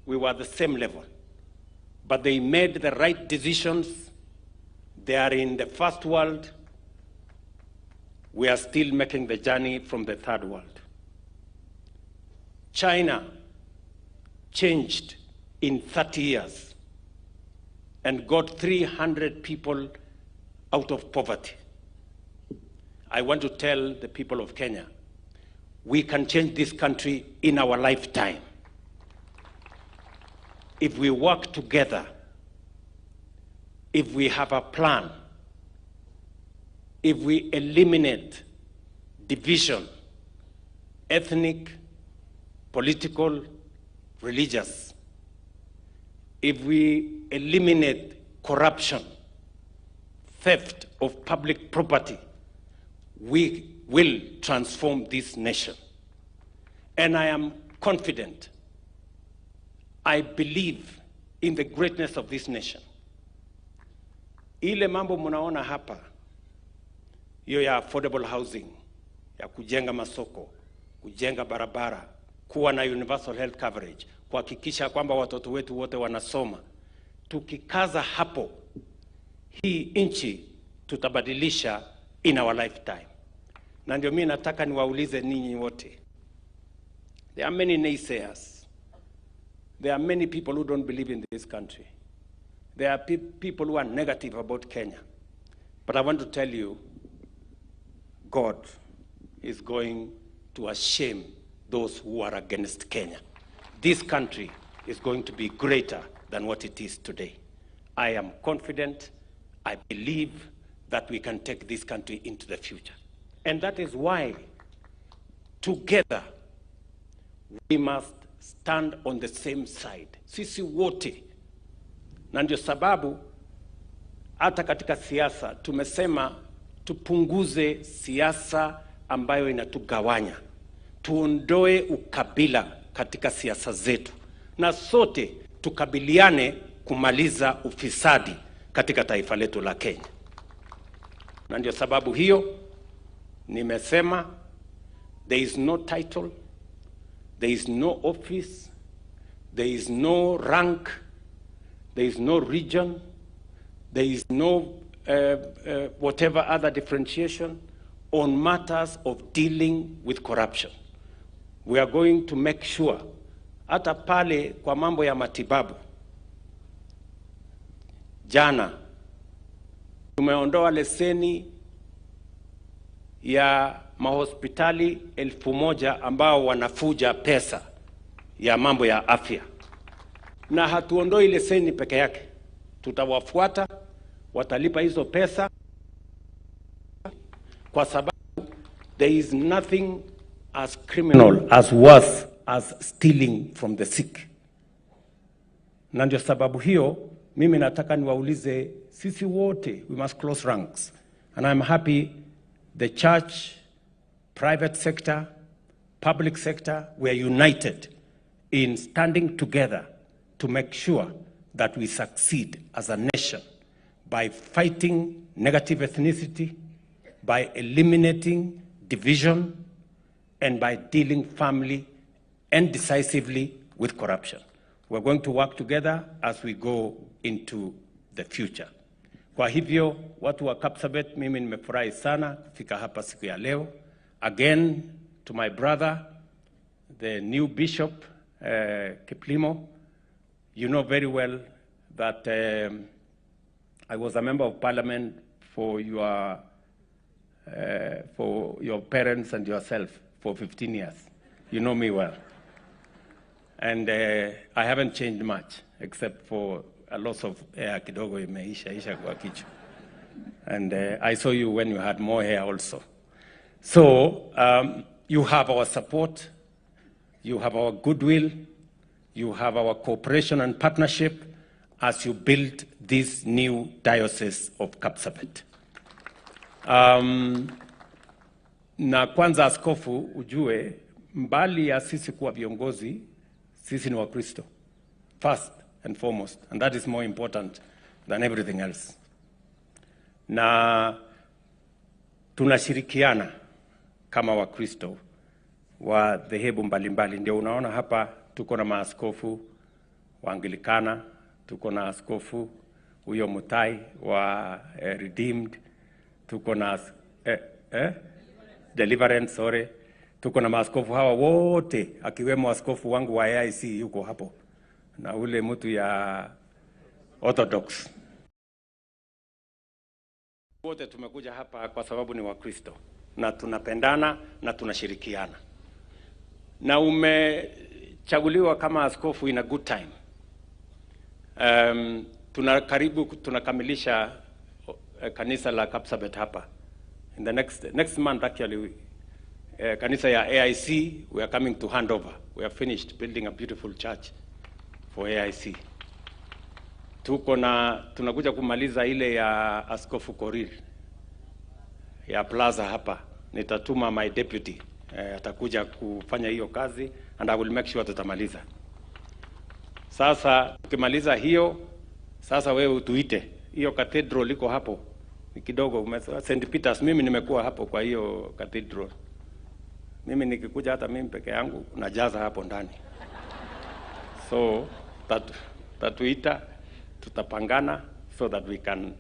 we were at the same level. But they made the right decisions. They are in the first world. We are still making the journey from the third world. China changed in 30 years and got 300 people out of poverty. I want to tell the people of Kenya, we can change this country in our lifetime. If we work together, if we have a plan, if we eliminate division, ethnic, political, religious, if we eliminate corruption, theft of public property, we will transform this nation. And I am confident. I believe in the greatness of this nation. Ile mambo munaona hapa, hiyo ya affordable housing, ya kujenga masoko, kujenga barabara, kuwa na universal health coverage, kuhakikisha kwamba watoto wetu wote wanasoma. Tukikaza hapo, hii nchi tutabadilisha in our lifetime. Na ndio mimi nataka niwaulize ninyi wote. There are many naysayers. There are many people who don't believe in this country. There are people who are negative about Kenya. But I want to tell you, God is going to shame those who are against Kenya. This country is going to be greater than what it is today. I am confident. I believe that we can take this country into the future. And that is why, together, we must stand on the same side. Sisi wote. Na ndio sababu, hata katika siasa, tumesema tupunguze siasa ambayo inatugawanya. Tuondoe ukabila katika siasa zetu. Na sote tukabiliane kumaliza ufisadi katika taifa letu la Kenya. Na ndio sababu hiyo nimesema there is no title, there is no office, there is no rank, there is no region, there is no whatever other differentiation on matters of dealing with corruption. We are going to make sure, hata pale kwa mambo ya matibabu, jana tumeondoa leseni ya mahospitali 1000 ambao wanafuja pesa ya mambo ya afya. Na hatuondoi leseni peke yake. Tutawafuata, watalipa hizo pesa, kwa sababu there is nothing as criminal, as worse as stealing from the sick. Na ndio sababu hiyo mimi nataka niwaulize sisi wote, we must close ranks. And I'm happy the church, private sector, public sector, we are united in standing together to make sure that we succeed as a nation by fighting negative ethnicity, by eliminating division, and by dealing firmly and decisively with corruption. We're going to work together as we go into the future. Kwa hivyo, watu wa Kapsabet, mimi nimefurahi sana kufika hapa siku ya leo. Again, to my brother, the new bishop, Kiplimo, you know very well that I was a member of parliament for your parents and yourself for 15 years. You know me well. And I haven't changed much, except for a loss of hair kidogo imeisha isha kwa kichwa. And I saw you when you had more hair also. So you have our support, you have our goodwill, you have our cooperation and partnership as you build this new diocese of Kapsabet. Na kwanza askofu, ujue mbali ya sisi kuwa viongozi, sisi ni Wakristo first and foremost, and that is more important than everything else. Na tunashirikiana kama Wakristo wa dhehebu mbalimbali. Ndio unaona hapa tuko na maaskofu wa Anglikana, tuko na askofu huyo Mutai wa Redeemed, tuko na Deliverance, sorry. Tuko na maaskofu hawa wote, akiwemo askofu wangu wa AIC yuko hapo, na ule mtu ya Orthodox. Wote tumekuja hapa kwa sababu ni Wakristo na tunapendana na tunashirikiana. Na umechaguliwa kama askofu in a good time. Tunakamilisha kanisa la Kapsabet hapa. In the next month actually, kanisa ya AIC, we are coming to hand over. We are finished building a beautiful church for AIC. Tunakuja kumaliza ile ya Askofu Korir ya plaza hapa. Nitatuma my deputy, atakuja kufanya hiyo kazi, and I will make sure tutamaliza. Sasa tukimaliza hiyo, sasa wewe utuite. Hiyo cathedral iko hapo ni kidogo, St. Peters. Mimi nimekuwa hapo kwa hiyo cathedral. Mimi nikikuja hata mimi peke yangu najaza hapo ndani. So tatuita, tutapangana so that we can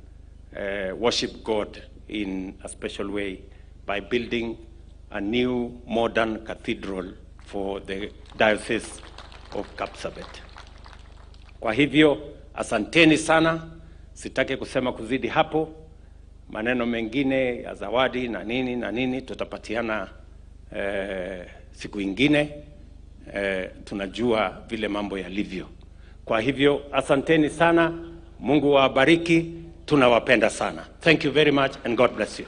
worship God in a special way by building a new modern cathedral for the Diocese of Kapsabet. Kwa hivyo asanteni sana, sitaki kusema kuzidi hapo. Maneno mengine ya zawadi na nini na nini tutapatiana siku ingine. Tunajua vile mambo yalivyo. Kwa hivyo asanteni sana, Mungu awabariki, tunawapenda sana. Thank you very much and God bless you.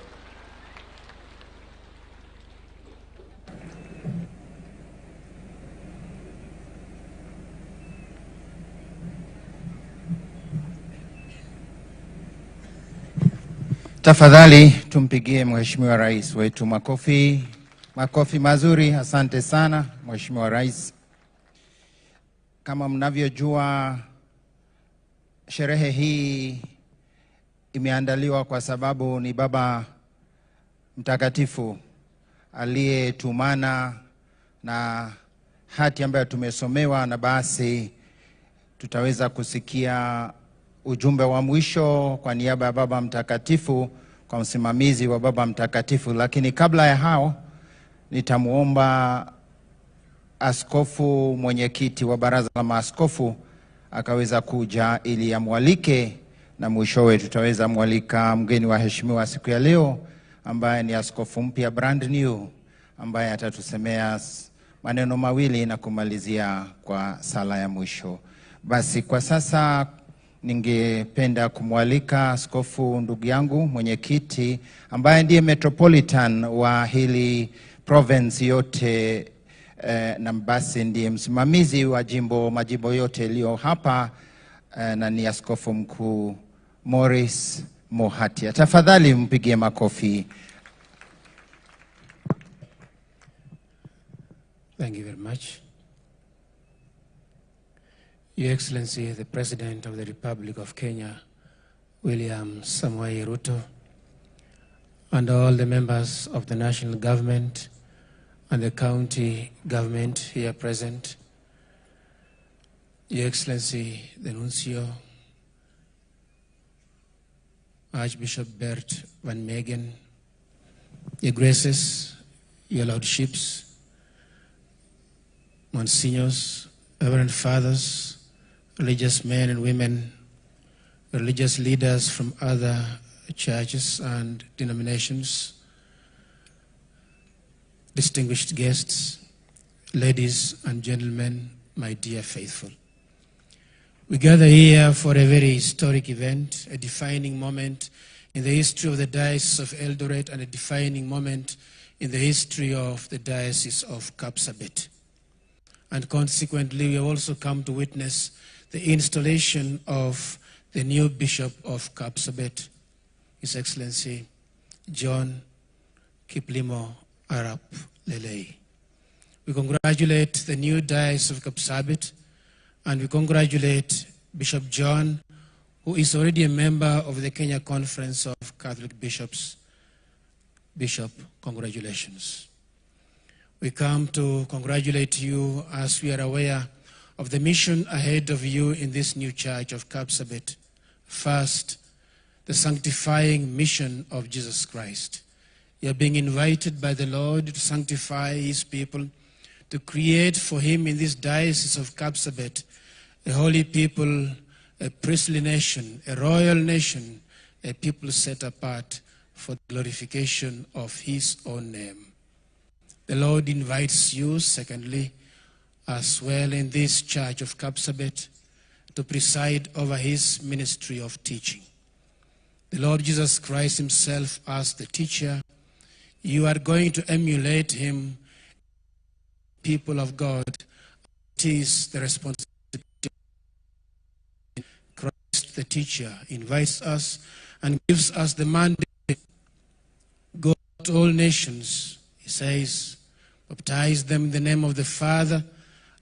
Tafadhali tumpigie Mheshimiwa Rais wetu makofi, makofi mazuri. Asante sana Mheshimiwa Rais. Kama mnavyojua, sherehe hii imeandaliwa kwa sababu ni Baba Mtakatifu aliyetumana na hati ambayo tumesomewa, na basi tutaweza kusikia ujumbe wa mwisho kwa niaba ya Baba Mtakatifu kwa msimamizi wa Baba Mtakatifu. Lakini kabla ya hao, nitamuomba askofu mwenyekiti wa Baraza la Maaskofu akaweza kuja ili amwalike, na mwishowe tutaweza mwalika mgeni wa heshimiwa siku ya leo ambaye ni askofu mpya brand new, ambaye atatusemea maneno mawili na kumalizia kwa sala ya mwisho. Basi kwa sasa ningependa kumwalika askofu ndugu yangu mwenyekiti, ambaye ndiye metropolitan wa hili province yote, na basi ndiye msimamizi wa majimbo yote iliyo hapa, na ni askofu mkuu Morris Muhatia. Tafadhali mpigie makofi. Thank you very much. Your Excellency, the President of the Republic of Kenya, William Samoei Ruto, and all the members of the national government and the county government here present, Your Excellency, the Nuncio, Archbishop Bert van Megen, Your Graces, Your Lordships, Monsignors, Reverend Fathers, religious men and women, religious leaders from other churches and denominations, distinguished guests, ladies and gentlemen, my dear faithful. We gather here for a very historic event, a defining moment in the history of the Diocese of Eldoret and a defining moment in the history of the Diocese of Kapsabet. And consequently, we have also come to witness the installation of the new Bishop of Kapsabet, His Excellency John Kiplimo Arap Lelei. We congratulate the new Diocese of Kapsabet, and we congratulate Bishop John, who is already a member of the Kenya Conference of Catholic Bishops. Bishop, congratulations. We come to congratulate you as we are aware of the mission ahead of you in this new church of Kapsabet. First, the sanctifying mission of Jesus Christ. You are being invited by the Lord to sanctify his people, to create for him in this diocese of Kapsabet a holy people, a priestly nation, a royal nation, a people set apart for the glorification of his own name. The Lord invites you, secondly, as well in this church of Kapsabet, to preside over his ministry of teaching. The Lord Jesus Christ himself as the teacher, you are going to emulate him, people of God. It is the responsibility. Christ, the teacher, invites us and gives us the mandate. Go to all nations, he says, baptize them in the name of the Father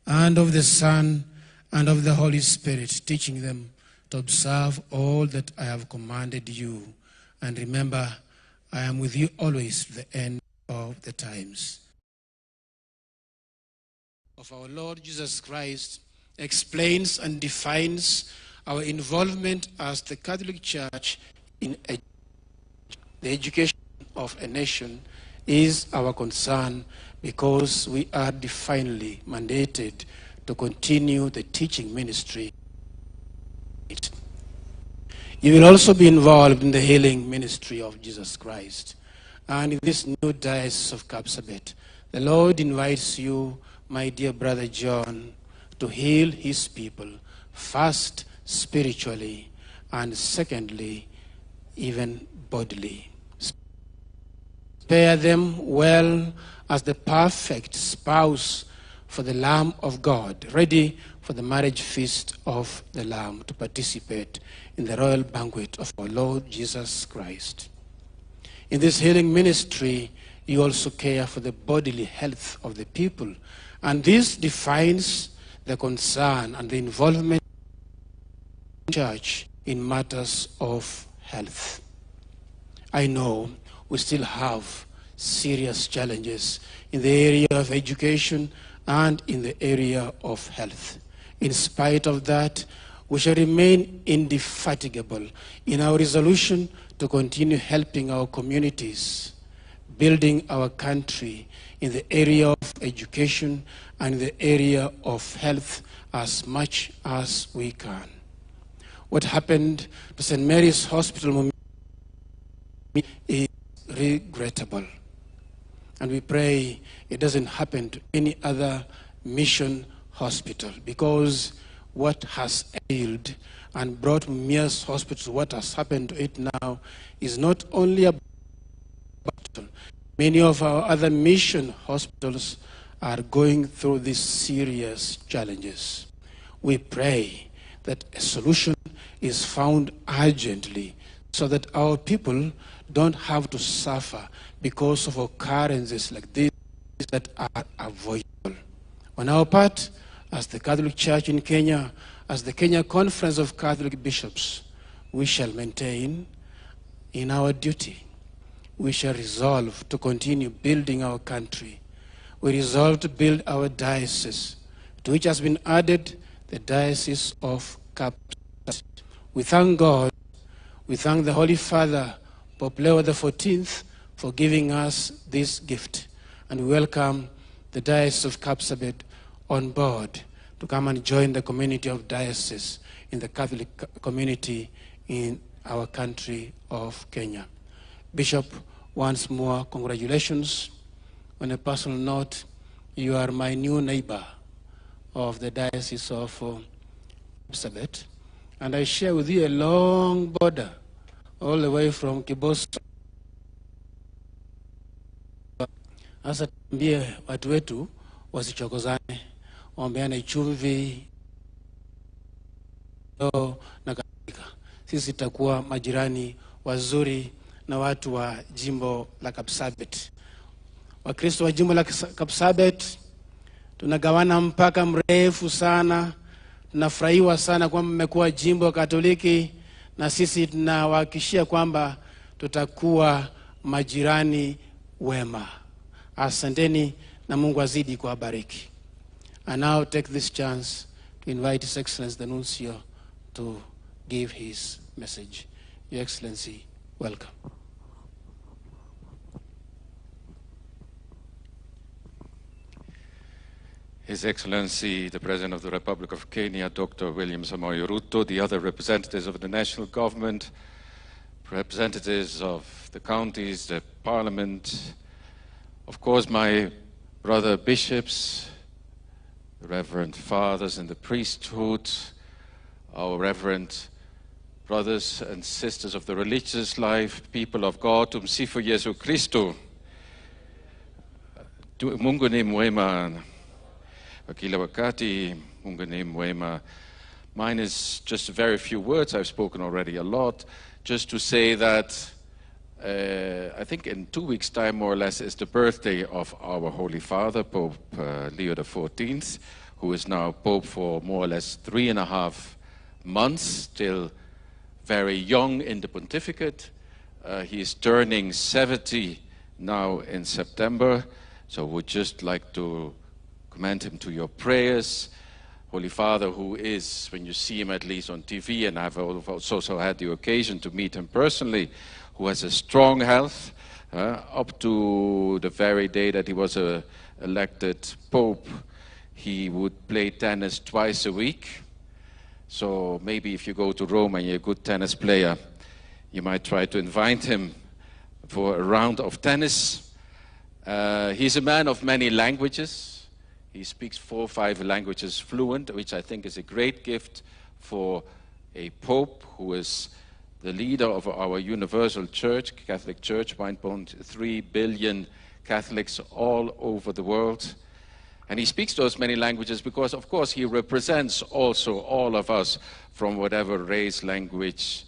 and of the Son and of the Holy Spirit, teaching them to observe all that I have commanded you. And remember, I am with you always to the end of the times. Of our Lord Jesus Christ explains and defines our involvement as the Catholic Church in the education of a nation is our concern, because we are divinely mandated to continue the teaching ministry. You will also be involved in the healing ministry of Jesus Christ. And in this new diocese of Kapsabet, the Lord invites you, my dear brother John, to heal his people, first spiritually, and secondly, even bodily. Spare them well as the perfect spouse for the Lamb of God, ready for the marriage feast of the Lamb, to participate in the royal banquet of our Lord Jesus Christ. In this healing ministry, you also care for the bodily health of the people, and this defines the concern and the involvement of the church in matters of health. I know we still have serious challenges in the area of education and in the area of health. In spite of that, we shall remain indefatigable in our resolution to continue helping our communities, building our country in the area of education and the area of health as much as we can. What happened to St. Mary's Hospital is regrettable. And we pray it doesn't happen to any other mission hospital, because what has ailed and brought Mumias Hospital, what has happened to it now, is not only a battle. Many of our other mission hospitals are going through these serious challenges. We pray that a solution is found urgently so that our people don't have to suffer because of occurrences like this that are avoidable. On our part, as the Catholic Church in Kenya, as the Kenya Conference of Catholic Bishops, we shall maintain in our duty. We shall resolve to continue building our country. We resolve to build our diocese, to which has been added the Diocese of Kapsabet. We thank God, we thank the Holy Father, Pope Leo XIV, for giving us this gift. And we welcome the Diocese of Kapsabet on board to come and join the community of dioceses in the Catholic community in our country of Kenya. Bishop, once more, congratulations. On a personal note, you are my new neighbor of the Diocese of Kapsabet, and I share with you a long border all the way from Kiboso. Sasa tuambie watu wetu wasichokozane, Waombeane chumvi na kadhalika. Sisi tutakuwa majirani wazuri na watu wa jimbo la Kapsabet. Wakristo wa jimbo la Kapsabet tunagawana mpaka mrefu sana. Tunafurahiwa sana kwamba mmekuwa jimbo Katoliki, na sisi tunawahakikishia kwamba tutakuwa majirani wema. Asanteni na Mungu azidi kuwabariki. I now take this chance to invite His Excellency the Nuncio to give his message. Your Excellency, welcome. His Excellency, the President of the Republic of Kenya, Dr. William Samoei Ruto, the other representatives of the national government, representatives of the counties, the parliament, of course my brother bishops, the reverend fathers in the priesthood, our reverend brothers and sisters of the religious life, people of God, tumsifu Yesu Kristo. Mungu ni mwema. Kila wakati, Mungu ni mwema. Mine is just very few words. I've spoken already a lot. Just to say that I think in 2 weeks' time, more or less, is the birthday of our Holy Father, Pope Leo XIV, who is now Pope for more or less 3.5 months, still very young in the pontificate. He is turning 70 now in September, so we'd just like to commend him to your prayers. Holy Father, who is, when you see him at least on TV, and I've also had the occasion to meet him personally, who has a strong health, up to the very day that he was elected Pope, he would play tennis twice a week. So maybe if you go to Rome and you're a good tennis player, you might try to invite him for a round of tennis. He's a man of many languages. He speaks 4 or 5 languages fluent, which I think is a great gift for a pope who is the leader of our universal church, Catholic Church, 1.3 billion Catholics all over the world. And he speaks those many languages because, of course, he represents also all of us from whatever race, language,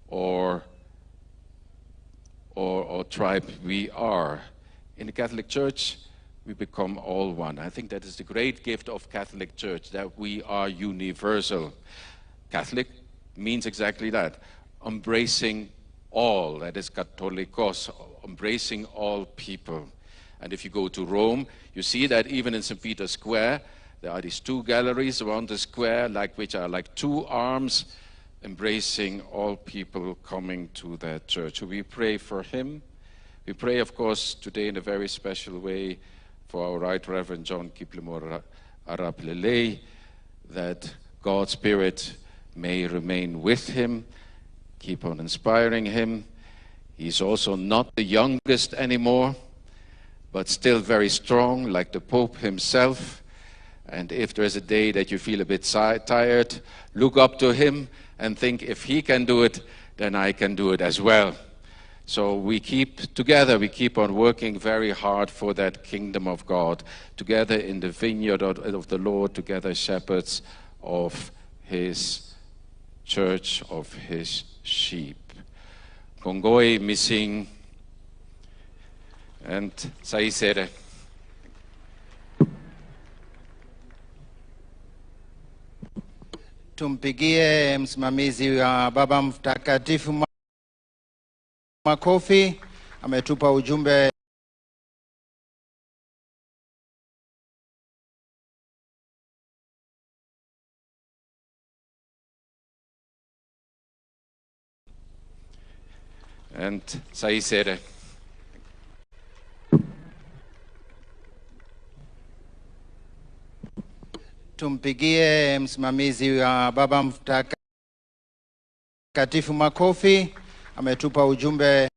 or tribe we are. In the Catholic Church, we become all one. I think that is the great gift of Catholic Church, that we are universal. Catholic means exactly that, embracing all, that is Catholicos, embracing all people. And if you go to Rome, you see that even in St. Peter's Square, there are these 2 galleries around the square, which are like 2 arms, embracing all people coming to that church. So we pray for him. We pray, of course, today in a very special way for our Right Reverend John Kiplimo Arap Lelei, that God's Spirit may remain with him, keep on inspiring him. He's also not the youngest anymore, but still very strong, like the Pope himself. And if there is a day that you feel a bit tired, look up to him and think, if he can do it, then I can do it as well. So we keep together, we keep on working very hard for that kingdom of God, together in the vineyard of the Lord, together shepherds of his church, of his sheep. Kongoi missing and saisere. Tumpigie msimamizi wa Baba Mtakatifu makofi. Ametupa ujumbe and saisere. Tumpigie msimamizi wa Baba Mtakatifu makofi. Ametupa ujumbe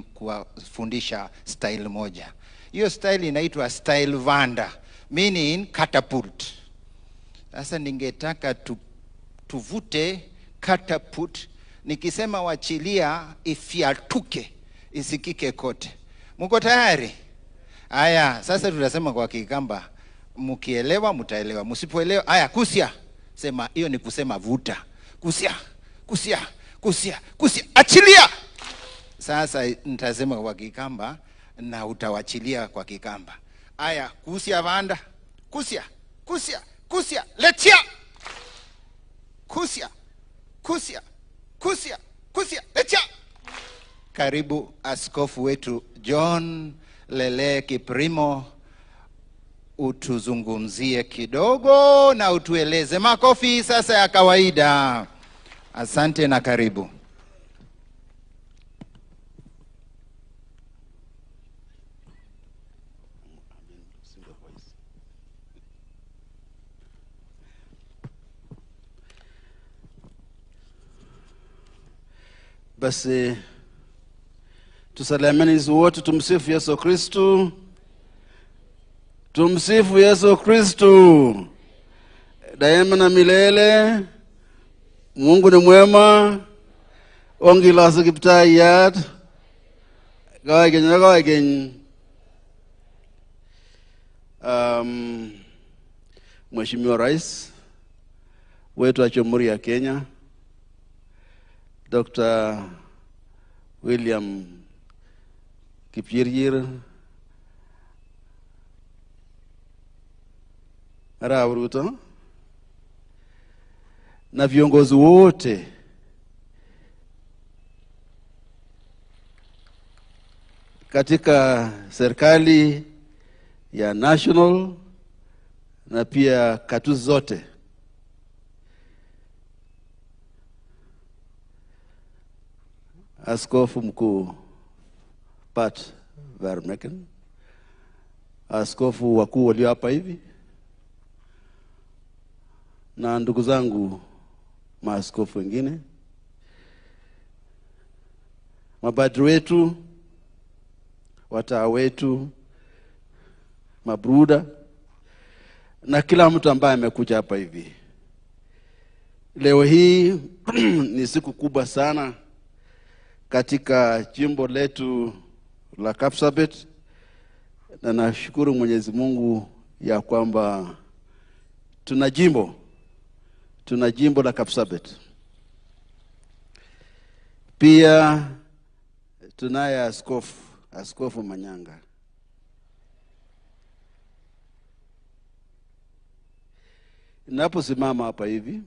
kuwafundisha style moja. Hiyo style inaitwa style vanda, meaning catapult. Sasa ningetaka tuvute catapult, nikisema wachilia ifiatuke, isikike kote. Mko tayari? Aya, sasa tutasema kwa Kikamba, mkielewa mtaelewa, msipoelewa aya kusia. Sema hiyo ni kusema vuta. Kusia, kusia, kusia, kusia, achilia. Sasa nitasema kwa Kikamba na utawachilia kwa Kikamba. Aya, kusia vanda, kusia, kusia, kusia, lechia. Kusia, kusia, kusia, kusia, lechia. Karibu askofu wetu John Lele Kiprimo, utuzungumzie kidogo na utueleze. Makofi sasa ya kawaida. Asante na karibu. Basi tusalamiane wote, tumsifu Yesu Kristo. Tumsifu Yesu Kristo daima na milele. Mungu ni mwema. Ongilasu Kiptaiyat. Gawagen. Mheshimiwa Rais wetu wa Jamhuri ya Kenya, Dr. William Kipchirchir Arap Ruto na viongozi wote katika serikali ya national na pia katuzi zote, Askofu Mkuu Pat Vermeken, askofu wakuu walio hapa hivi, na ndugu zangu maaskofu wengine, mapadri wetu, watawa wetu, mabruda na kila mtu ambaye amekuja hapa hivi. Leo hii ni siku kubwa sana katika jimbo letu la Kapsabet, na nashukuru Mwenyezi Mungu ya kwamba tuna jimbo la Kapsabet. Pia tunaye askofu Manyanga. Ninaposimama hapa hivi,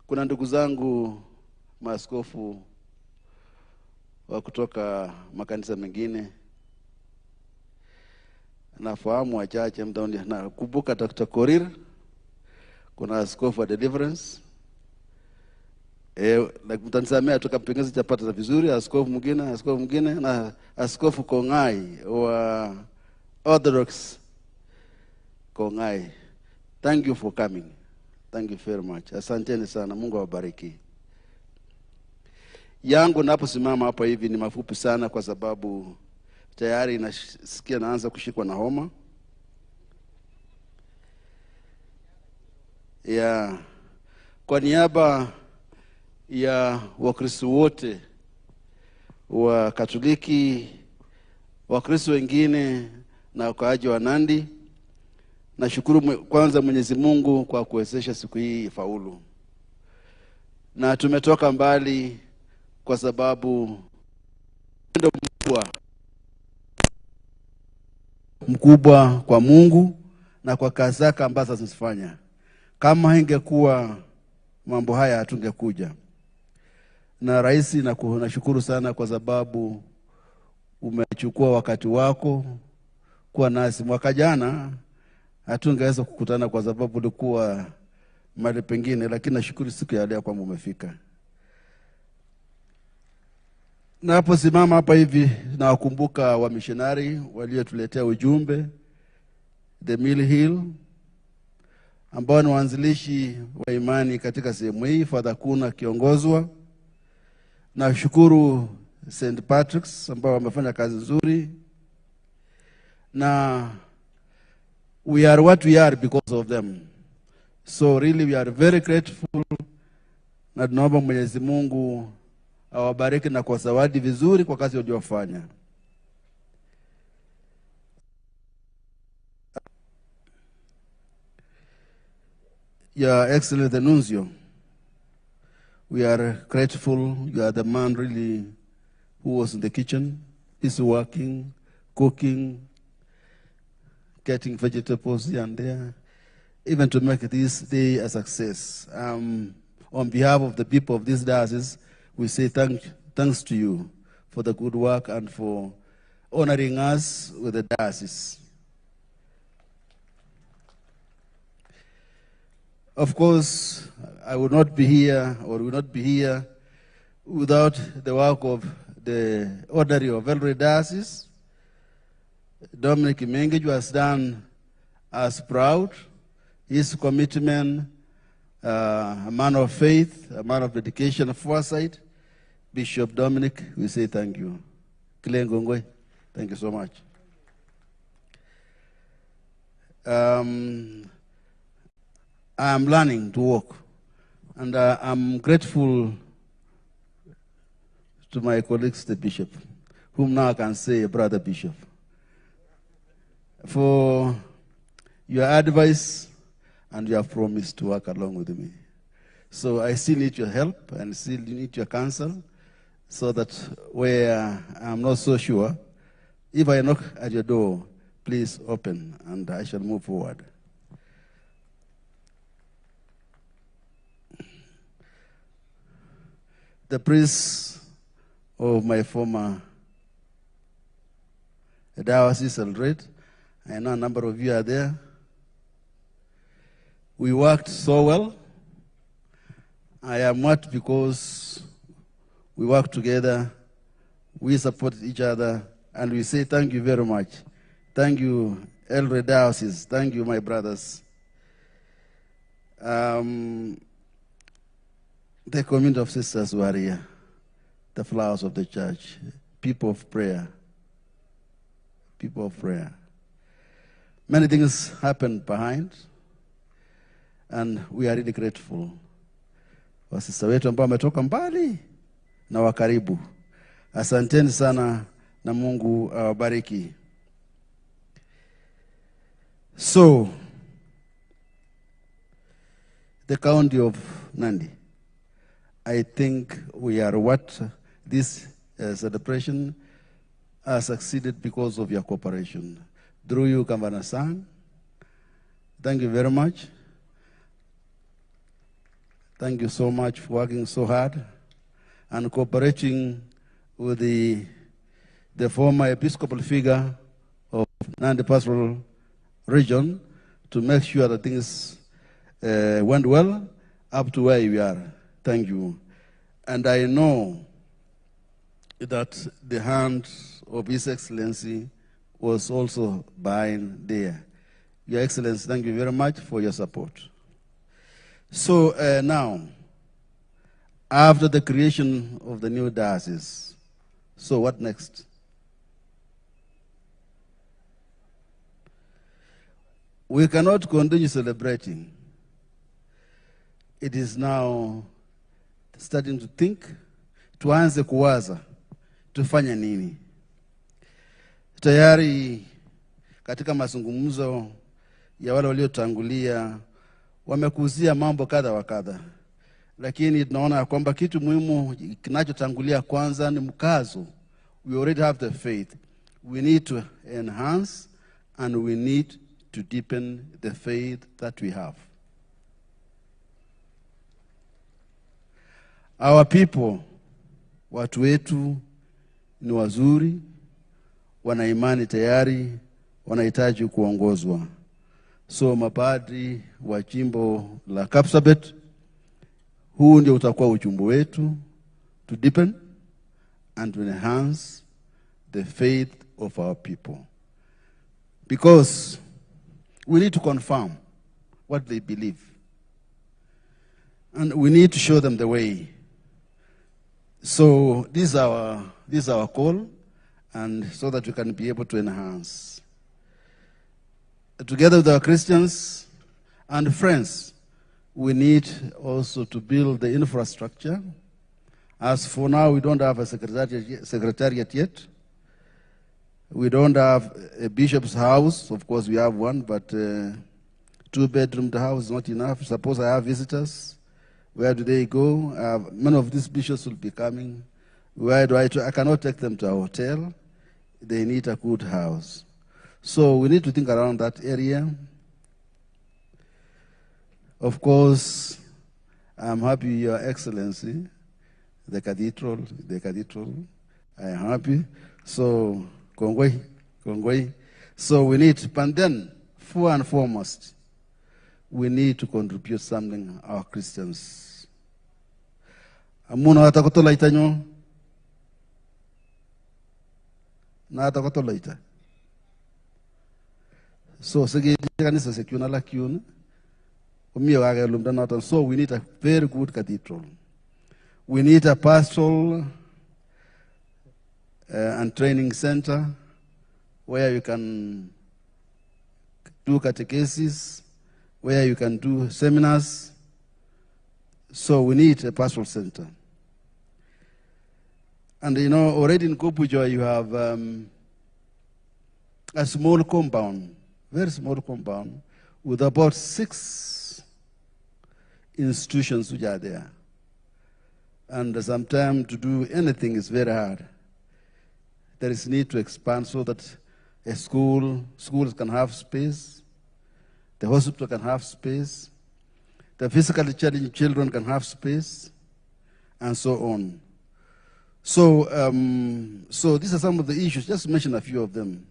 kuna ndugu zangu maaskofu wa kutoka makanisa mengine. Nafahamu wachache, mtaoni nakumbuka Dr. Korir, kuna askofu wa Deliverance. Mtanisamea tukampengeza chapata vizuri, askofu mwingine na askofu Kongai wa Orthodox Kongai. Thank you for coming. Thank you very much. Asanteni sana. Mungu awabariki. Yangu naposimama hapa hivi ni mafupi sana kwa sababu tayari nasikia naanza kushikwa na homa. Ya kwa niaba ya Wakristo wote wa Katoliki, Wakristo wengine na wakaaji wa Nandi, nashukuru kwanza Mwenyezi Mungu kwa kuwezesha siku hii ifaulu. Na tumetoka mbali kwa sababu upendo mkubwa kwa Mungu na kwa kazi zake ambazo azifanya. Kama ingekuwa mambo haya hatungekuja. Na rais, nashukuru sana kwa sababu umechukua wakati wako kuwa nasi. Mwaka jana hatungeweza kukutana kwa sababu ulikuwa mahali pengine, lakini nashukuru siku ya leo kwamba umefika. Naposimama hapa hivi nawakumbuka wa missionary waliotuletea ujumbe the Mill Hill, ambao ni waanzilishi wa imani katika sehemu hii, Father Kuna kiongozwa. Nashukuru St. Patrick's ambao wamefanya kazi nzuri, na we are what we are because of them. So really we are very grateful, na tunaomba Mwenyezi Mungu awabariki na kwa zawadi vizuri kwa kazi waliofanya. Your Excellency the Nuncio, we are grateful. You are the man really who was in the kitchen. He's working, cooking, getting vegetables here and there, even to make this day a success. On behalf of the people of this diocese, we say thanks to you for the good work and for honoring us with the diocese. Of course, I would not be here, or will not be here, without the work of the Ordinary of Eldoret Diocese. Dominic Mengich has done us proud. His commitment, a man of faith, a man of dedication and foresight. Bishop Dominic, we say thank you. Kilengongwe, thank you so much. I'm learning to walk, and I'm grateful to my colleagues, the bishop, whom now I can say brother bishop, for your advice and your promise to work along with me. So I still need your help and still need your counsel, so that where I'm not so sure, if I knock at your door, please open and I shall move forward. The priest of my former diocese, Eldoret, I know a number of you are there. We worked so well. I am what because we worked together, we supported each other, and we say thank you very much. Thank you, Eldoret Diocese. Thank you, my brothers. The community of sisters who are here, the flowers of the church, people of prayer, people of prayer. Many things happened behind, and we are really grateful. Wasista wetu ambao wametoka mbali na wakaribu. Asanteni sana na Mungu awabariki. So, the county of Nandi, I think we are what this celebration has succeeded because of your cooperation. Through you, Kambana-san, thank you very much. Thank you so much for working so hard and cooperating with the former Episcopal figure of Nandi Pastoral Region to make sure that things went well up to where we are. Thank you. And I know that the hand of His Excellency was also behind there. Your Excellency, thank you very much for your support. So now, after the creation of the new diocese, so what next? We cannot continue celebrating. It is now starting to think, tuanze kuwaza, tufanye nini? Tayari katika mazungumzo ya wale waliotangulia wamekuzia mambo kadha wa kadha, lakini tunaona kwamba kitu muhimu kinachotangulia kwanza ni mkazo. We already have the faith. We need to enhance and we need to deepen the faith that we have. Our people, watu wetu ni wazuri, wana imani tayari, wanahitaji kuongozwa. So mapadri wa jimbo la Kapsabet, huu ndio utakuwa ujumbe wetu, to deepen and to enhance the faith of our people. Because we need to confirm what they believe. And we need to show them the way. So this is our call, and so that we can be able to enhance. Together with our Christians and friends, we need also to build the infrastructure. As for now, we don't have a secretariat yet. We don't have a bishop's house. Of course, we have one, but two-bedroom house is not enough. Suppose I have visitors. Where do they go? Many of these bishops will be coming. Where do I cannot take them to a hotel. They need a good house. So we need to think around that area. Of course, I'm happy, Your Excellency, the cathedral, I am happy. So, Kongoi, Kongoi. So we need, and then, for and foremost, we need to contribute something, our Christians. Amuna atakotolaita nyo? Na atakotolaita. So, sige kanisa sekyuna la kyuna. So we need a very good cathedral. We need a pastoral and training center where you can do catechesis, where you can do seminars. So we need a pastoral center. And you know, already in Kopujo you have a small compound, very small compound, with about 6 institutions which are there. And sometimes to do anything is very hard. There is need to expand so that a schools can have space, the hospital can have space, the physically challenged children can have space, and so on. So, so these are some of the issues, just to mention a few of them.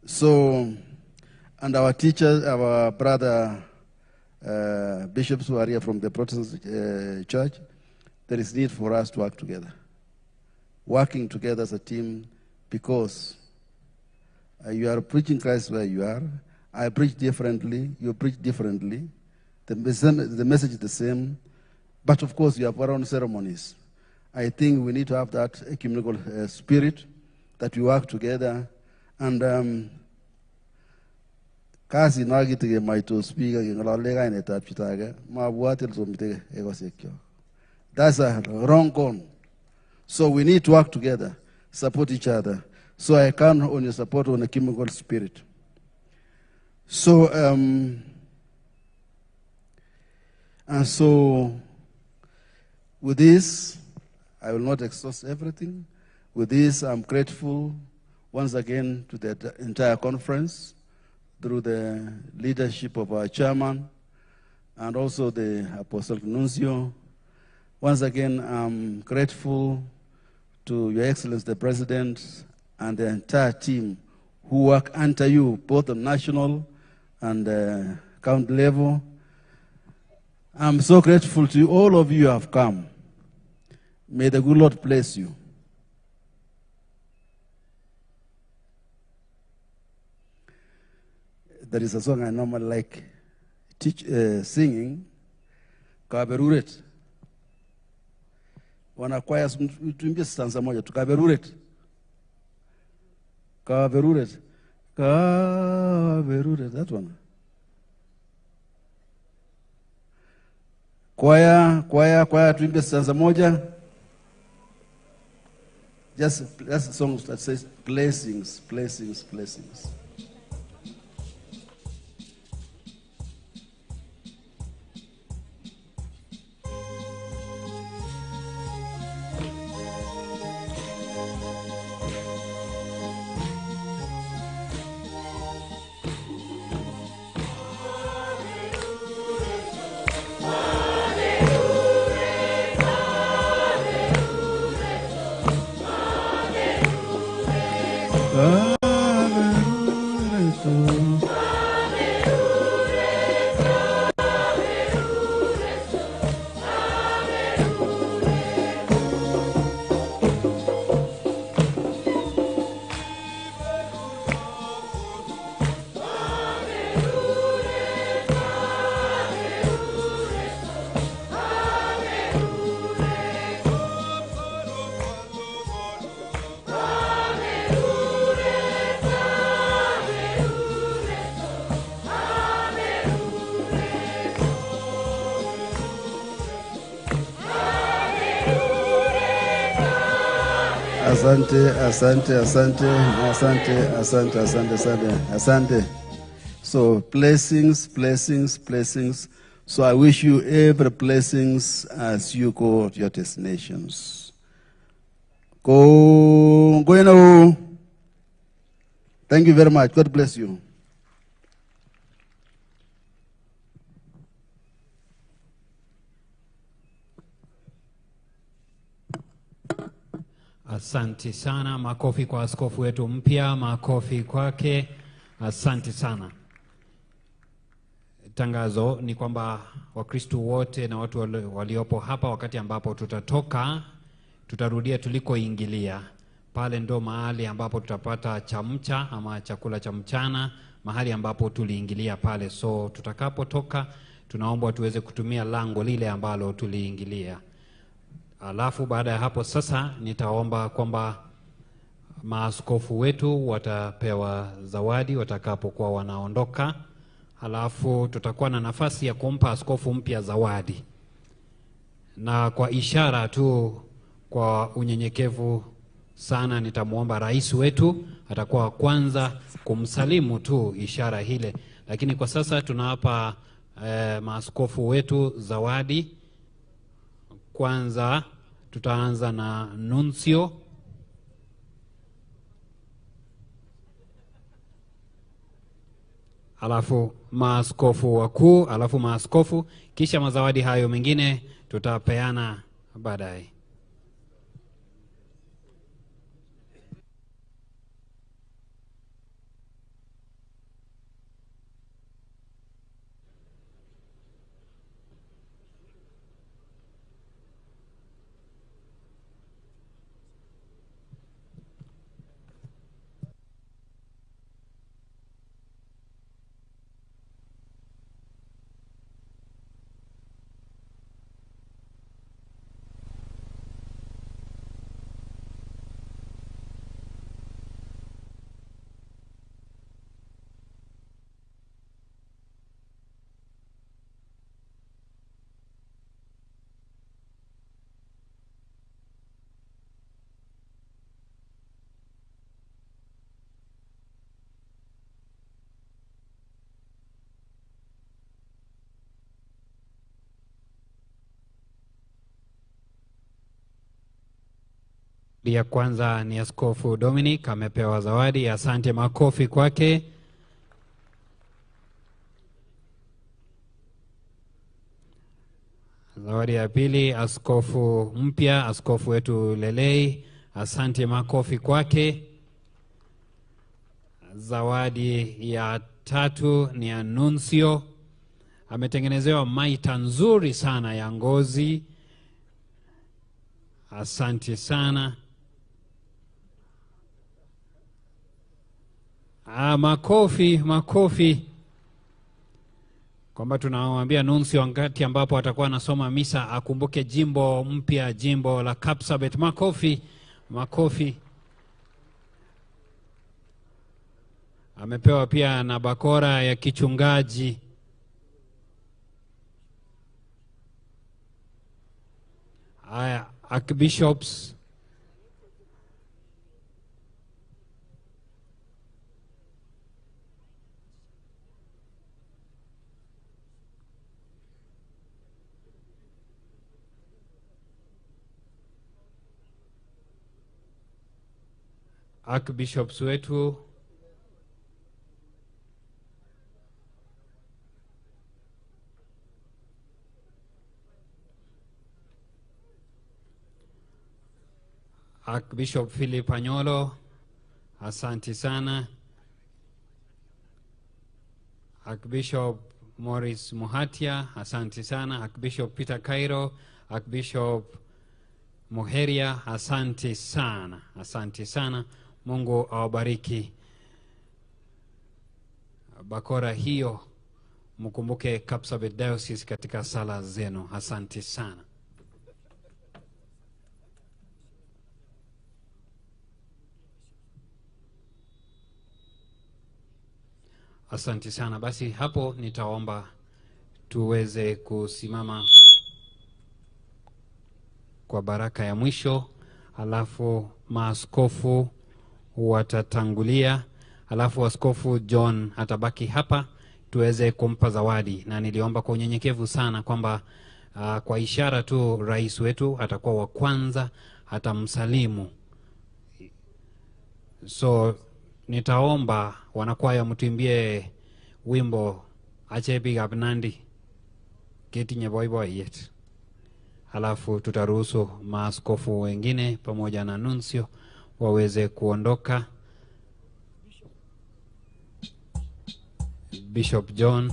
So, and our teachers, our brother bishops who are here from the Protestant church, there is need for us to work together. Working together as a team, because you are preaching Christ where you are. I preach differently, you preach differently. The message is the same, but of course you have our own ceremonies. I think we need to have that ecumenical spirit, that we work together. And kasi nagitike maito speaker ngalale kainetab chito age mabwati somite ekosiekyok. That's a wrong one. So we need to work together, support each other. So I count on your support on the ecumenical spirit. So and so with this, I will not exhaust everything. With this, I'm grateful once again to the entire conference, through the leadership of our chairman and also the Apostolic Nuncio. Once again, I'm grateful to Your Excellency the President and the entire team who work under you, both on national and county level. I'm so grateful to you, all of you have come. May the good Lord bless you. There is a song I normally like singing, Kaberuret. Wanakwaya tuimbie stanza moja tu, Kaberuret. Kaberuret. Kaberuret, that one. Kwaya, kwaya, kwaya, tuimbie stanza moja. Just that's a song that says blessings, blessings, blessings. Asante, asante, asante, asante, asante, asante, asante, asante. So blessings, blessings, blessings. So I wish you every blessings as you go to your destinations. Go, go, you know. Thank you very much. God bless you. Asante sana, makofi kwa askofu wetu mpya, makofi kwake. Asante sana. Tangazo ni kwamba Wakristo wote na watu waliopo hapa, wakati ambapo tutatoka, tutarudia tulikoingilia. Pale ndo mahali ambapo tutapata chamcha ama chakula cha mchana, mahali ambapo tuliingilia pale. So tutakapotoka, tunaomba tuweze kutumia lango lile ambalo tuliingilia. Alafu baada ya hapo sasa nitaomba kwamba maaskofu wetu watapewa zawadi watakapokuwa wanaondoka. Alafu tutakuwa na nafasi ya kumpa askofu mpya zawadi. Na kwa ishara tu, kwa unyenyekevu sana, nitamuomba rais wetu atakuwa wa kwanza kumsalimu tu ishara hile. Lakini kwa sasa tunawapa maaskofu wetu zawadi. Kwanza tutaanza na nuncio. Alafu maaskofu wakuu, alafu maaskofu, kisha mazawadi hayo mengine tutapeana baadaye. Ya kwanza ni Askofu Dominic, amepewa zawadi. Asante, makofi kwake. Zawadi ya pili, askofu mpya, askofu wetu Lelei. Asante, makofi kwake. Zawadi ya tatu ni Anuncio, ametengenezewa maita nzuri sana ya ngozi. Asante sana. Makofi, makofi. Kwamba tunamwambia Nuncio wakati ambapo atakuwa anasoma misa akumbuke jimbo mpya, jimbo la Kapsabet. Makofi, makofi. Amepewa pia na bakora ya kichungaji. Haya, Archbishops. Archbishops wetu. Archbishop Philip Anyolo, asante sana. Archbishop Maurice Muhatia, asante sana. Archbishop Peter Cairo, Archbishop Muheria, asante sana, asante sana. Mungu awabariki. Bakora hiyo mkumbuke Kapsabet Diocese katika sala zenu. Asante sana. Asante sana. Basi hapo nitaomba tuweze kusimama kwa baraka ya mwisho, alafu maaskofu watatangulia, alafu Askofu John atabaki hapa tuweze kumpa zawadi. Na niliomba kwa unyenyekevu sana kwamba kwa ishara tu rais wetu atakuwa wa kwanza, atamsalimu. So nitaomba wanakwaya mtuimbie wimbo Ache Big Up Nandi ketinye boiboiyet, alafu tutaruhusu maaskofu wengine pamoja na nuncio waweze kuondoka. Bishop John,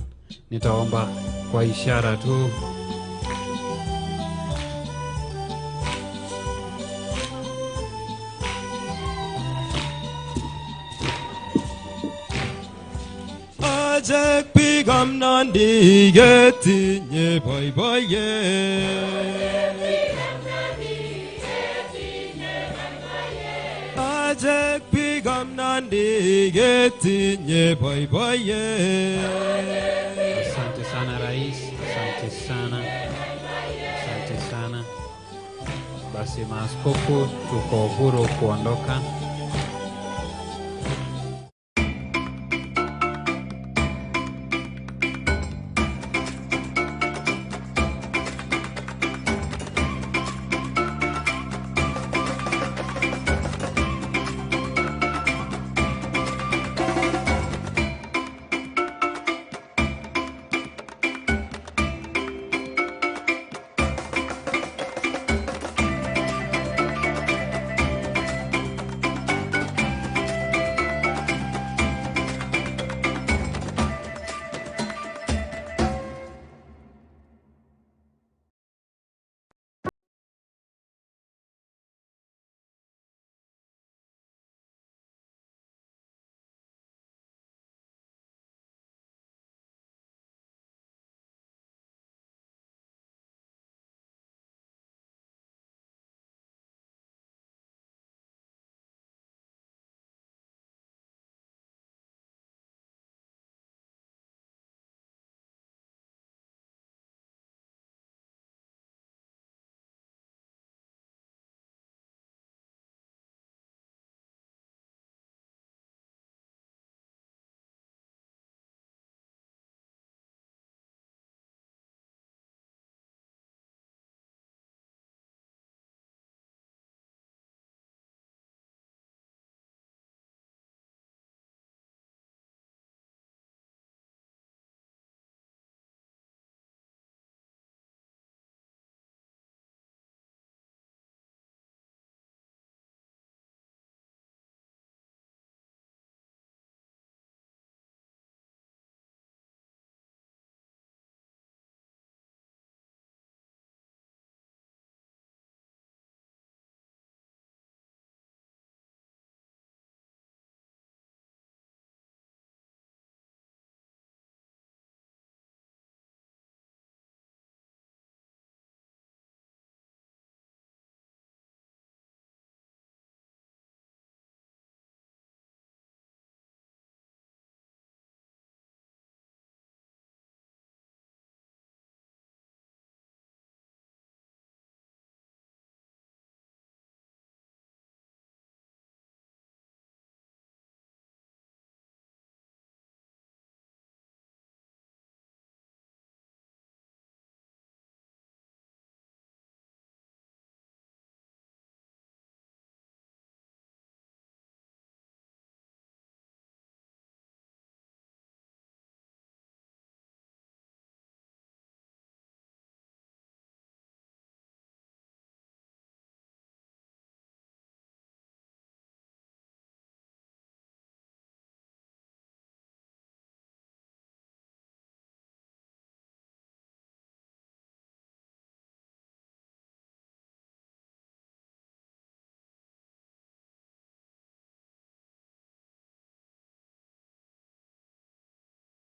nitaomba kwa ishara tu. Achek biikab Nandi ketinye boiboiyet. Achek biikab Nandi ketinye boiboiyet. Asante sana rais, asante sana, asante sana. Basi maaskofu tuko huru kuondoka.